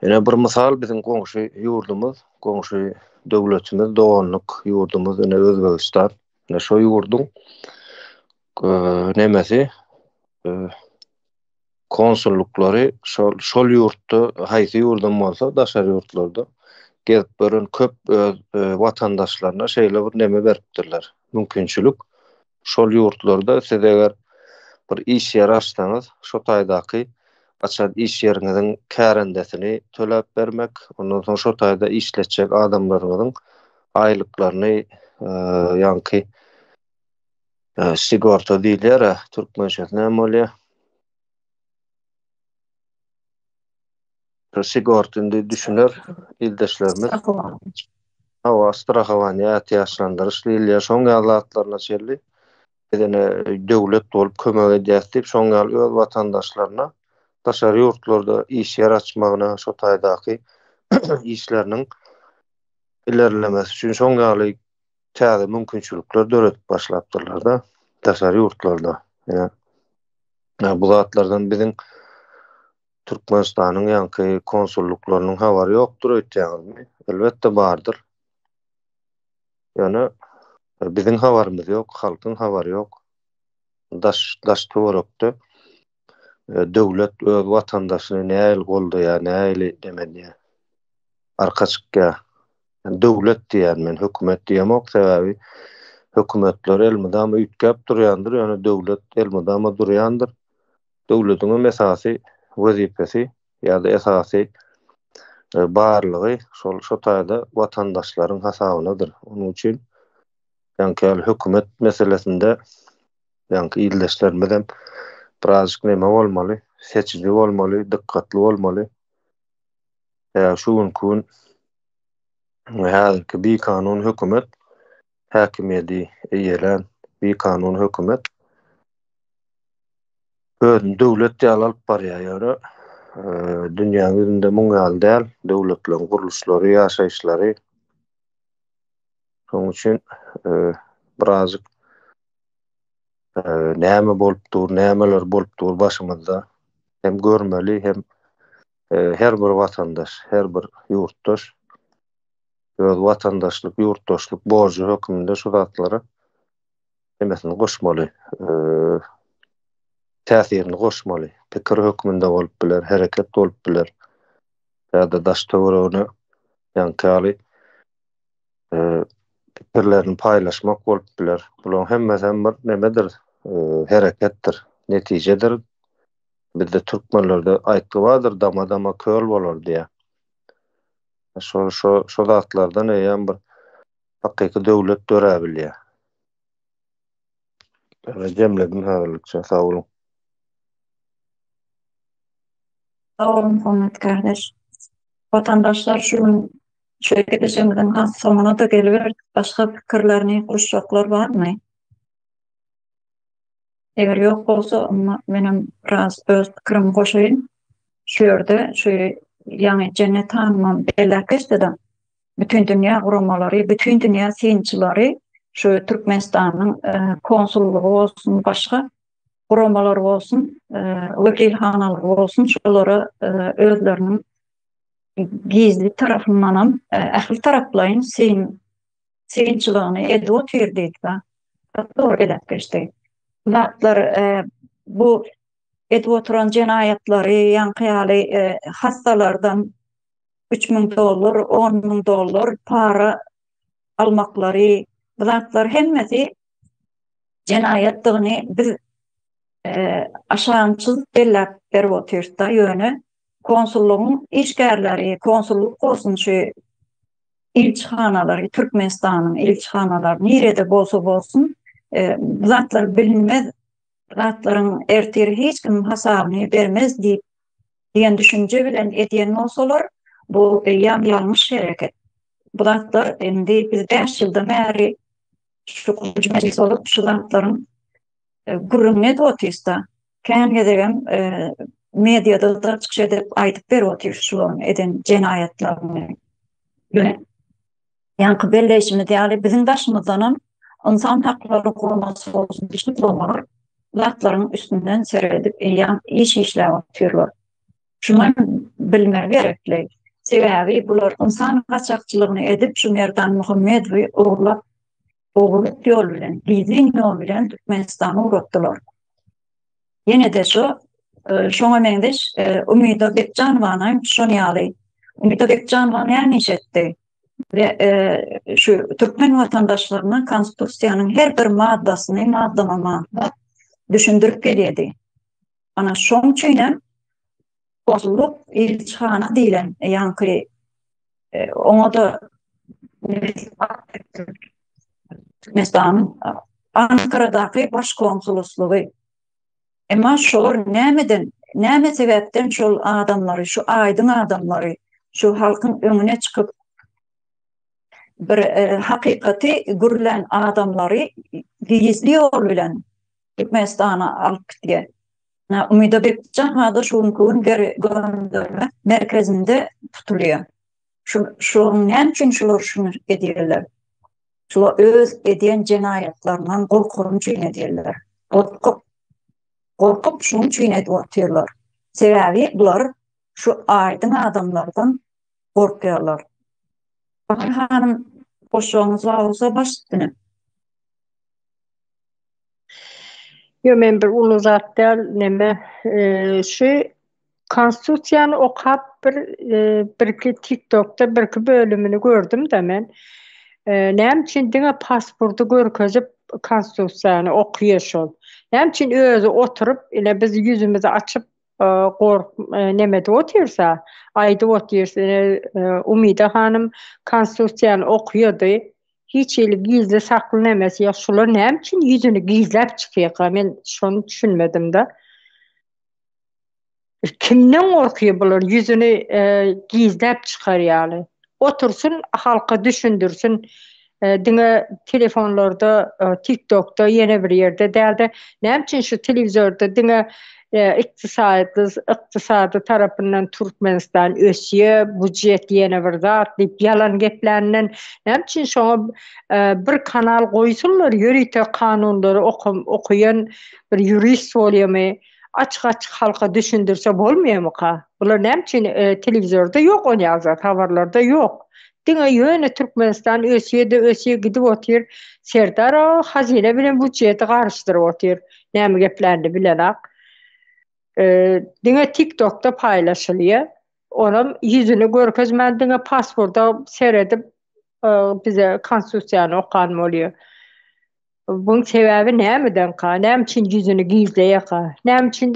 Ine bir mysal biziň goňşy ýurdumyz, goňşy döwletimiz, doganlyk ýurdumyz ine Özbegistan. Ine şo ýurduň nemesi konsullyklary şol şol ýurtda haýsy ýurdam bolsa daşary ýurtlarda gezip gören köp öz watandaşlaryna şeýle bir neme beripdirler mümkinçilik şol ýurtlarda siz eger bir iş ýeri açsaňyz şo taýdaky açan iş ýeriňiziň kärendesini töläp bermek ondan soň şo taýda işletjek adamlaryňyzyň aýlyklaryny ýaňky Sigorta diýilýär-ä, türkmençesi näme bolýar? Sigorta indi düşüner ildeşlerimiz. Hawa, strahowaniýe, ätiýaçlandyryş diýilýär. Şoň ýaly zatlaryna çenli biz ine döwlet bolup kömek edýäs diýip, şoň ýaly öz watandaşlaryna daşary ýurtlarda iş ýer açmagyna, şo taýdaky işleriniň ilerlemesi üçin şoň ýaly täze mümkinçilikler döredip başlapdyrlar-da, daşary ýurtlarda. Ýa bu zatlardan biziň Türkmenistanyň ýaňky konsullyklarynyň habary ýokdur öýtýäňizmi? Elbetde bardyr. Ýöne biziň habarymyz ýok, halkyň habary ýok. Daş daş töwerekde döwlet öz watandaşyny nähili goldaýar, nähili neme edýär, arka çykýar. Döwlet diýýän men, hökümet diýemok, sebäbi hökümetler elmydama üýtgäp durýandyr, ýöne döwlet elmydama durýandyr. Döwletiň hem esasy wezipesi ýa-da esasy barlygy şol şo taýda watandaşlaryň hasabynadyr. Onuň üçin ýaňky ýaly hökümet meselesinde ýaňky ildeşlerimizem birazjyk neme bolmaly, seçiji bolmaly, dykgatly bolmaly. Sebäbi şu günki gün häzirki bikanun hökümet häkimiýedi eýelän bikanun hökümet özüni döwlet ýaly alyp barýar ýöne dünýäň ýüzünde muň ýaly däl döwletleriň gurluşlary ýaşaýyşlary şonuň üçin birazjyk näme bolup dur nämeler bolup dur başymyzda hem görmeli hem her bir watandaş, her bir ýurtdaş öz watandaşlyk, ýurtdaşlyk borjy hökmünde şu zatlara nemesini goşmaly, täsirini goşmaly. Pikir hökmünde bolup biler, hereket bolup biler. Ýa-da daş-töweregine ýaňky ýaly pikirlerini paýlaşmak bolup biler. Bularyň hemmesi hem bir nemedir, hereketdir, netijedir. Bizde türkmenlerde aýtgy bardyr dama-dama köl bolar diýä. Şo şo şo zatlardan eýýäm bir hakyky döwlet döräbilýär. Ýöne jemledim häzirlikçe. Sag boluň. Sag boluň Muhammet kardeş. Watandaşlar şu gün şu gepleşigimiziň has soňuna-da geliberdik. Başga pikirlerini goşjaklar barmy? Eger ýok bolsa, onda menem biraz öz pikirimi goşaýyn. Şu ýerde şu ýaňy Jennet hanymam belläp geçdi-de, bütindünýä guramalary, bütindünýä synçylary şu Türkmenistanyň e, konsullygy bolsun, başga guramalar bolsun, e, wekilhanalary bolsun, şolara e, özleriniň gizli tarapyndanam ähli taraplaýyn syn synçylygyny edip otyr diýdi. Dogry belläp geçdi. Zatlar e, bu edip oturan jenaýatlary ýaňky ýaly e, hassalardan 3000 dollar, 10 müň dollar para almaklary, bu zatlar hemmesi jenaýatdygyny biz e, aşaňçyz belläp berip otyrys-da, ýöne konsullygyň işgärleri, konsullyk bolsun şu ilçihanalary, Türkmenistanyň ilçihanalary nirede bolsa bolsun, e, bu zatlar bilinmez. zatlaryň ertir hiç kim hasabyny bermez diýip diýen düşünje bilen edýän bolsalar, bu eýýäm ýalňyş hereket. Bu zatlar indi biz 5 ýyldan bäri şu mejlis bolup şu zatlaryň e, gürrüňini edip otyrys-da. Kän gezegem e, mediada-da çykyş edip aýdyp berip otyrys şularyň eden jenaýatlaryny. Ýöne ýaňky belleýşimiz ýaly biziň daşymyzdanam ynsan haklary guramasy bolsun, dişli guramalar zatlaryň üstünden seredip eýýäm iş işläp otyrlar. Şuny bilmeli gerekli. Sebäbi bular ynsan gaçakçylygyny edip şu Merdan Muhammedowy ogurlap ogurlyk ýol bilen, gizlin ýol bilen Türkmenistana ugratdylar. Ýene-de şu e, şoňa meňzeş e, Umyda Bekjanowany hem şon ýaly. Umyda Bekjanowa näme iş etdi? Ve e, şu türkmen watandaşlaryna konstitusiýanyň her bir maddasyny maddama-madda düşündirip gelýärdi. Ana şoň üçin hem konsullyk ilçihana diýlen ýaňky e, oňa-da Türkmenistanyň Ankaradaky baş konsuloslygy. Emma şolar nämeden, näme sebäpden şol adamlary, şu aýdyň adamlary, şu halkyň öňüne çykyp bir e, hakykaty gürlän adamlary gizli ýol bilen Türkmenistana alyp gitýär. Umyda Bekjanowa-da şu günki gün geri gönderme merkezinde tutulýar. Şu şularyň näme üçin şular şuny edýärler? Şular öz edýän jenaýatlaryndan gorkany üçin edýärler. Gorkup, gorkup şunuň üçin edip otyrlar. Sebäbi bular şu aýdyň adamlardan gorkýarlar. Bahar hanym goşagyňyz bar bolsa baş üstüne. Ýok men bir uly zat däl neme şu konstitusiýany okap bir birki tiktokda birki bölümini gördüm-de men. Näme üçin diňe pasporty görkezip konstitusiýany okýar şol. Näme üçin özi oturyp ine biz ýüzümizi açyp gork neme edip otyrsa aýdyp otyrsa ine Umyda hanym konstitusiýany okýardy. Hiç hili gizli sakly nemesi ýok. Şular näme üçin ýüzüni gizläp çykýarka? Men şony düşünmedim-de. Kimden gorkýar bular ýüzüni gizläp çykar ýaly? Otursyn, halka düşündirsin. Diňe telefonlarda, TikTokda, ýene bir ýerde däl-de, näme üçin şu telewizorda diňe ykdysady ykdysady tarapyndan Türkmenistan ösýär, bujet ýene bir zat diýip ýalan gepländen näme üçin şoňa bir kanal goýsunlar ýörite kanunlary okaýan bir ýurist bolýamy açyk açyk halka düşündirse bolmaýamyka? Bular näme üçin telewizorda ýok ol ýaly zat habarlarda ýok. Diňe ýöne Türkmenistan ösýär-de ösýär gidip otyr. Serdar aga hazyna bilen budjeti garyşdyryp otyr. Näme geplänini bilenak. Diňe TikTokda paýlaşylýar. Onam ýüzüni görkezmän diňe pasporta seredip bize konstitusiýany okan bolýar. Buň sebäbi nämedenka? Näme üçin ýüzüni gizleýärka? Näme üçin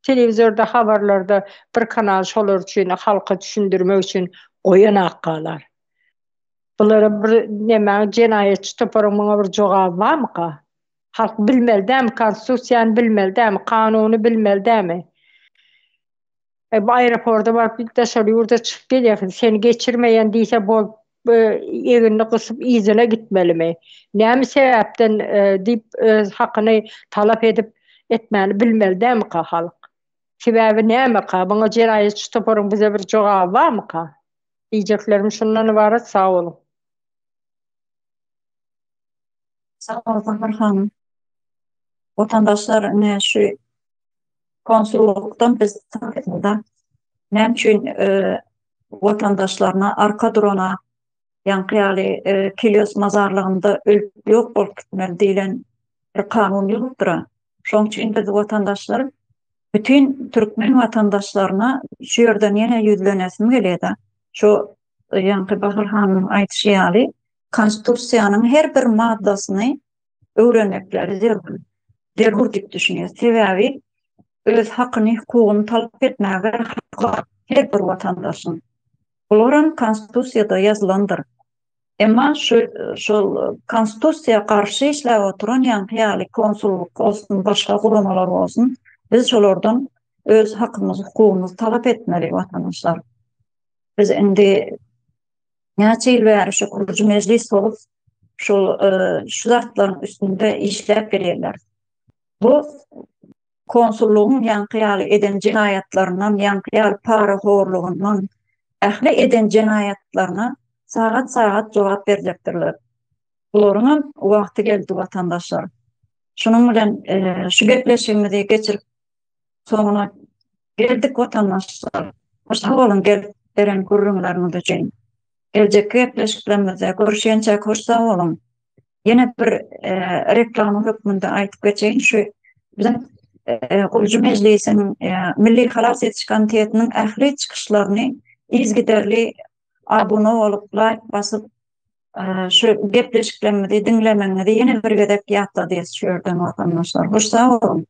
telewizorda habarlarda bir kanal şolar üçin halka düşündirmek üçin goýanakkalar? Bulara bir näme jenaýatçy toparyň muňa bir jogaby barmyka? Halk bilmeli dämi, konstitusiýany bilmeli dämi, kanuny bilmeli dämi? E, bu aeroporta baryp daşary ýurda çykyp gelýärsiň, seni geçirmeýän diýse bol egnini gysyp yzyna gitmelimi? Näme sebäpden e, diýip öz hakyny talap edip etmäni bilmeli dämika halk? Sebäbi nämeka? Muňa jenaýatçy toparyň bize bir jogaby barmyka? Diýjeklerim şundan ybarat, sag boluň. Sag bol Bahar hanym. Watandaşlar ine şu konsullukdan biz tankytda näme üçin e, watandaşlaryna arka durana ýaňky ýaly e, Kilyos mazarlygynda ölüp ýok bolup gitmeli diýlen bir kanun ýokdur. Şoň üçin biz watandaşlar bütin türkmen watandaşlaryna şu ýerden ýene ýüzlenesim gelýär-de. Şu ýaňky Bahar hanymyň aýdyşy ýaly konstitusiýanyň her bir maddasyny öwrenmekleri zerur. Zerur diýip düşünýär. Sebäbi öz hakyny, hukugyny talap etmäge haky bar her bir watandaşyň. Bularam konstitusiýada ýazylandyr. Emma şu şol konstitusiýa garşy işläp oturan ýaňky ýaly konsullyk bolsun, başga guramalar bolsun, biz şolardan öz hakymyzy, hukugymyzy talap etmeli watandaşlar. Biz indi näçe ýyl bäri şu gurujy mejlis bolup, şol şu zatlaryň üstünde işläp gelýärler. Bu konsullygyň ýaňky ýaly eden jenaýatlaryndan, ýaňky ýaly parahorlugyndan, ähli eden jenaýatlaryna sagat-sagat jogap berjekdirler. Bularyňam wagty geldi watandaşlar. Şunuň bilen şu gepleşigimizi geçirip soňuna geldik watandaşlar. Hoş sag boluň gelip beren gürrüňleriňiz üçin. Geljekki gepleşiklerimizde görüşýänçäk hoş sag boluň. Ýene bir reklama hökmünde aýdyp geçeýin, şu biziň Gurujy mejlisiň Milli halas ediş komitetiniň ähli çykyşlaryny yzygiderli abuna bolup, laýk basyp, şu gepleşiklerimizi diňlemegiňizi ýene bir gezek ýatladýas şu ýerden watandaşlar. Hoş sag boluň.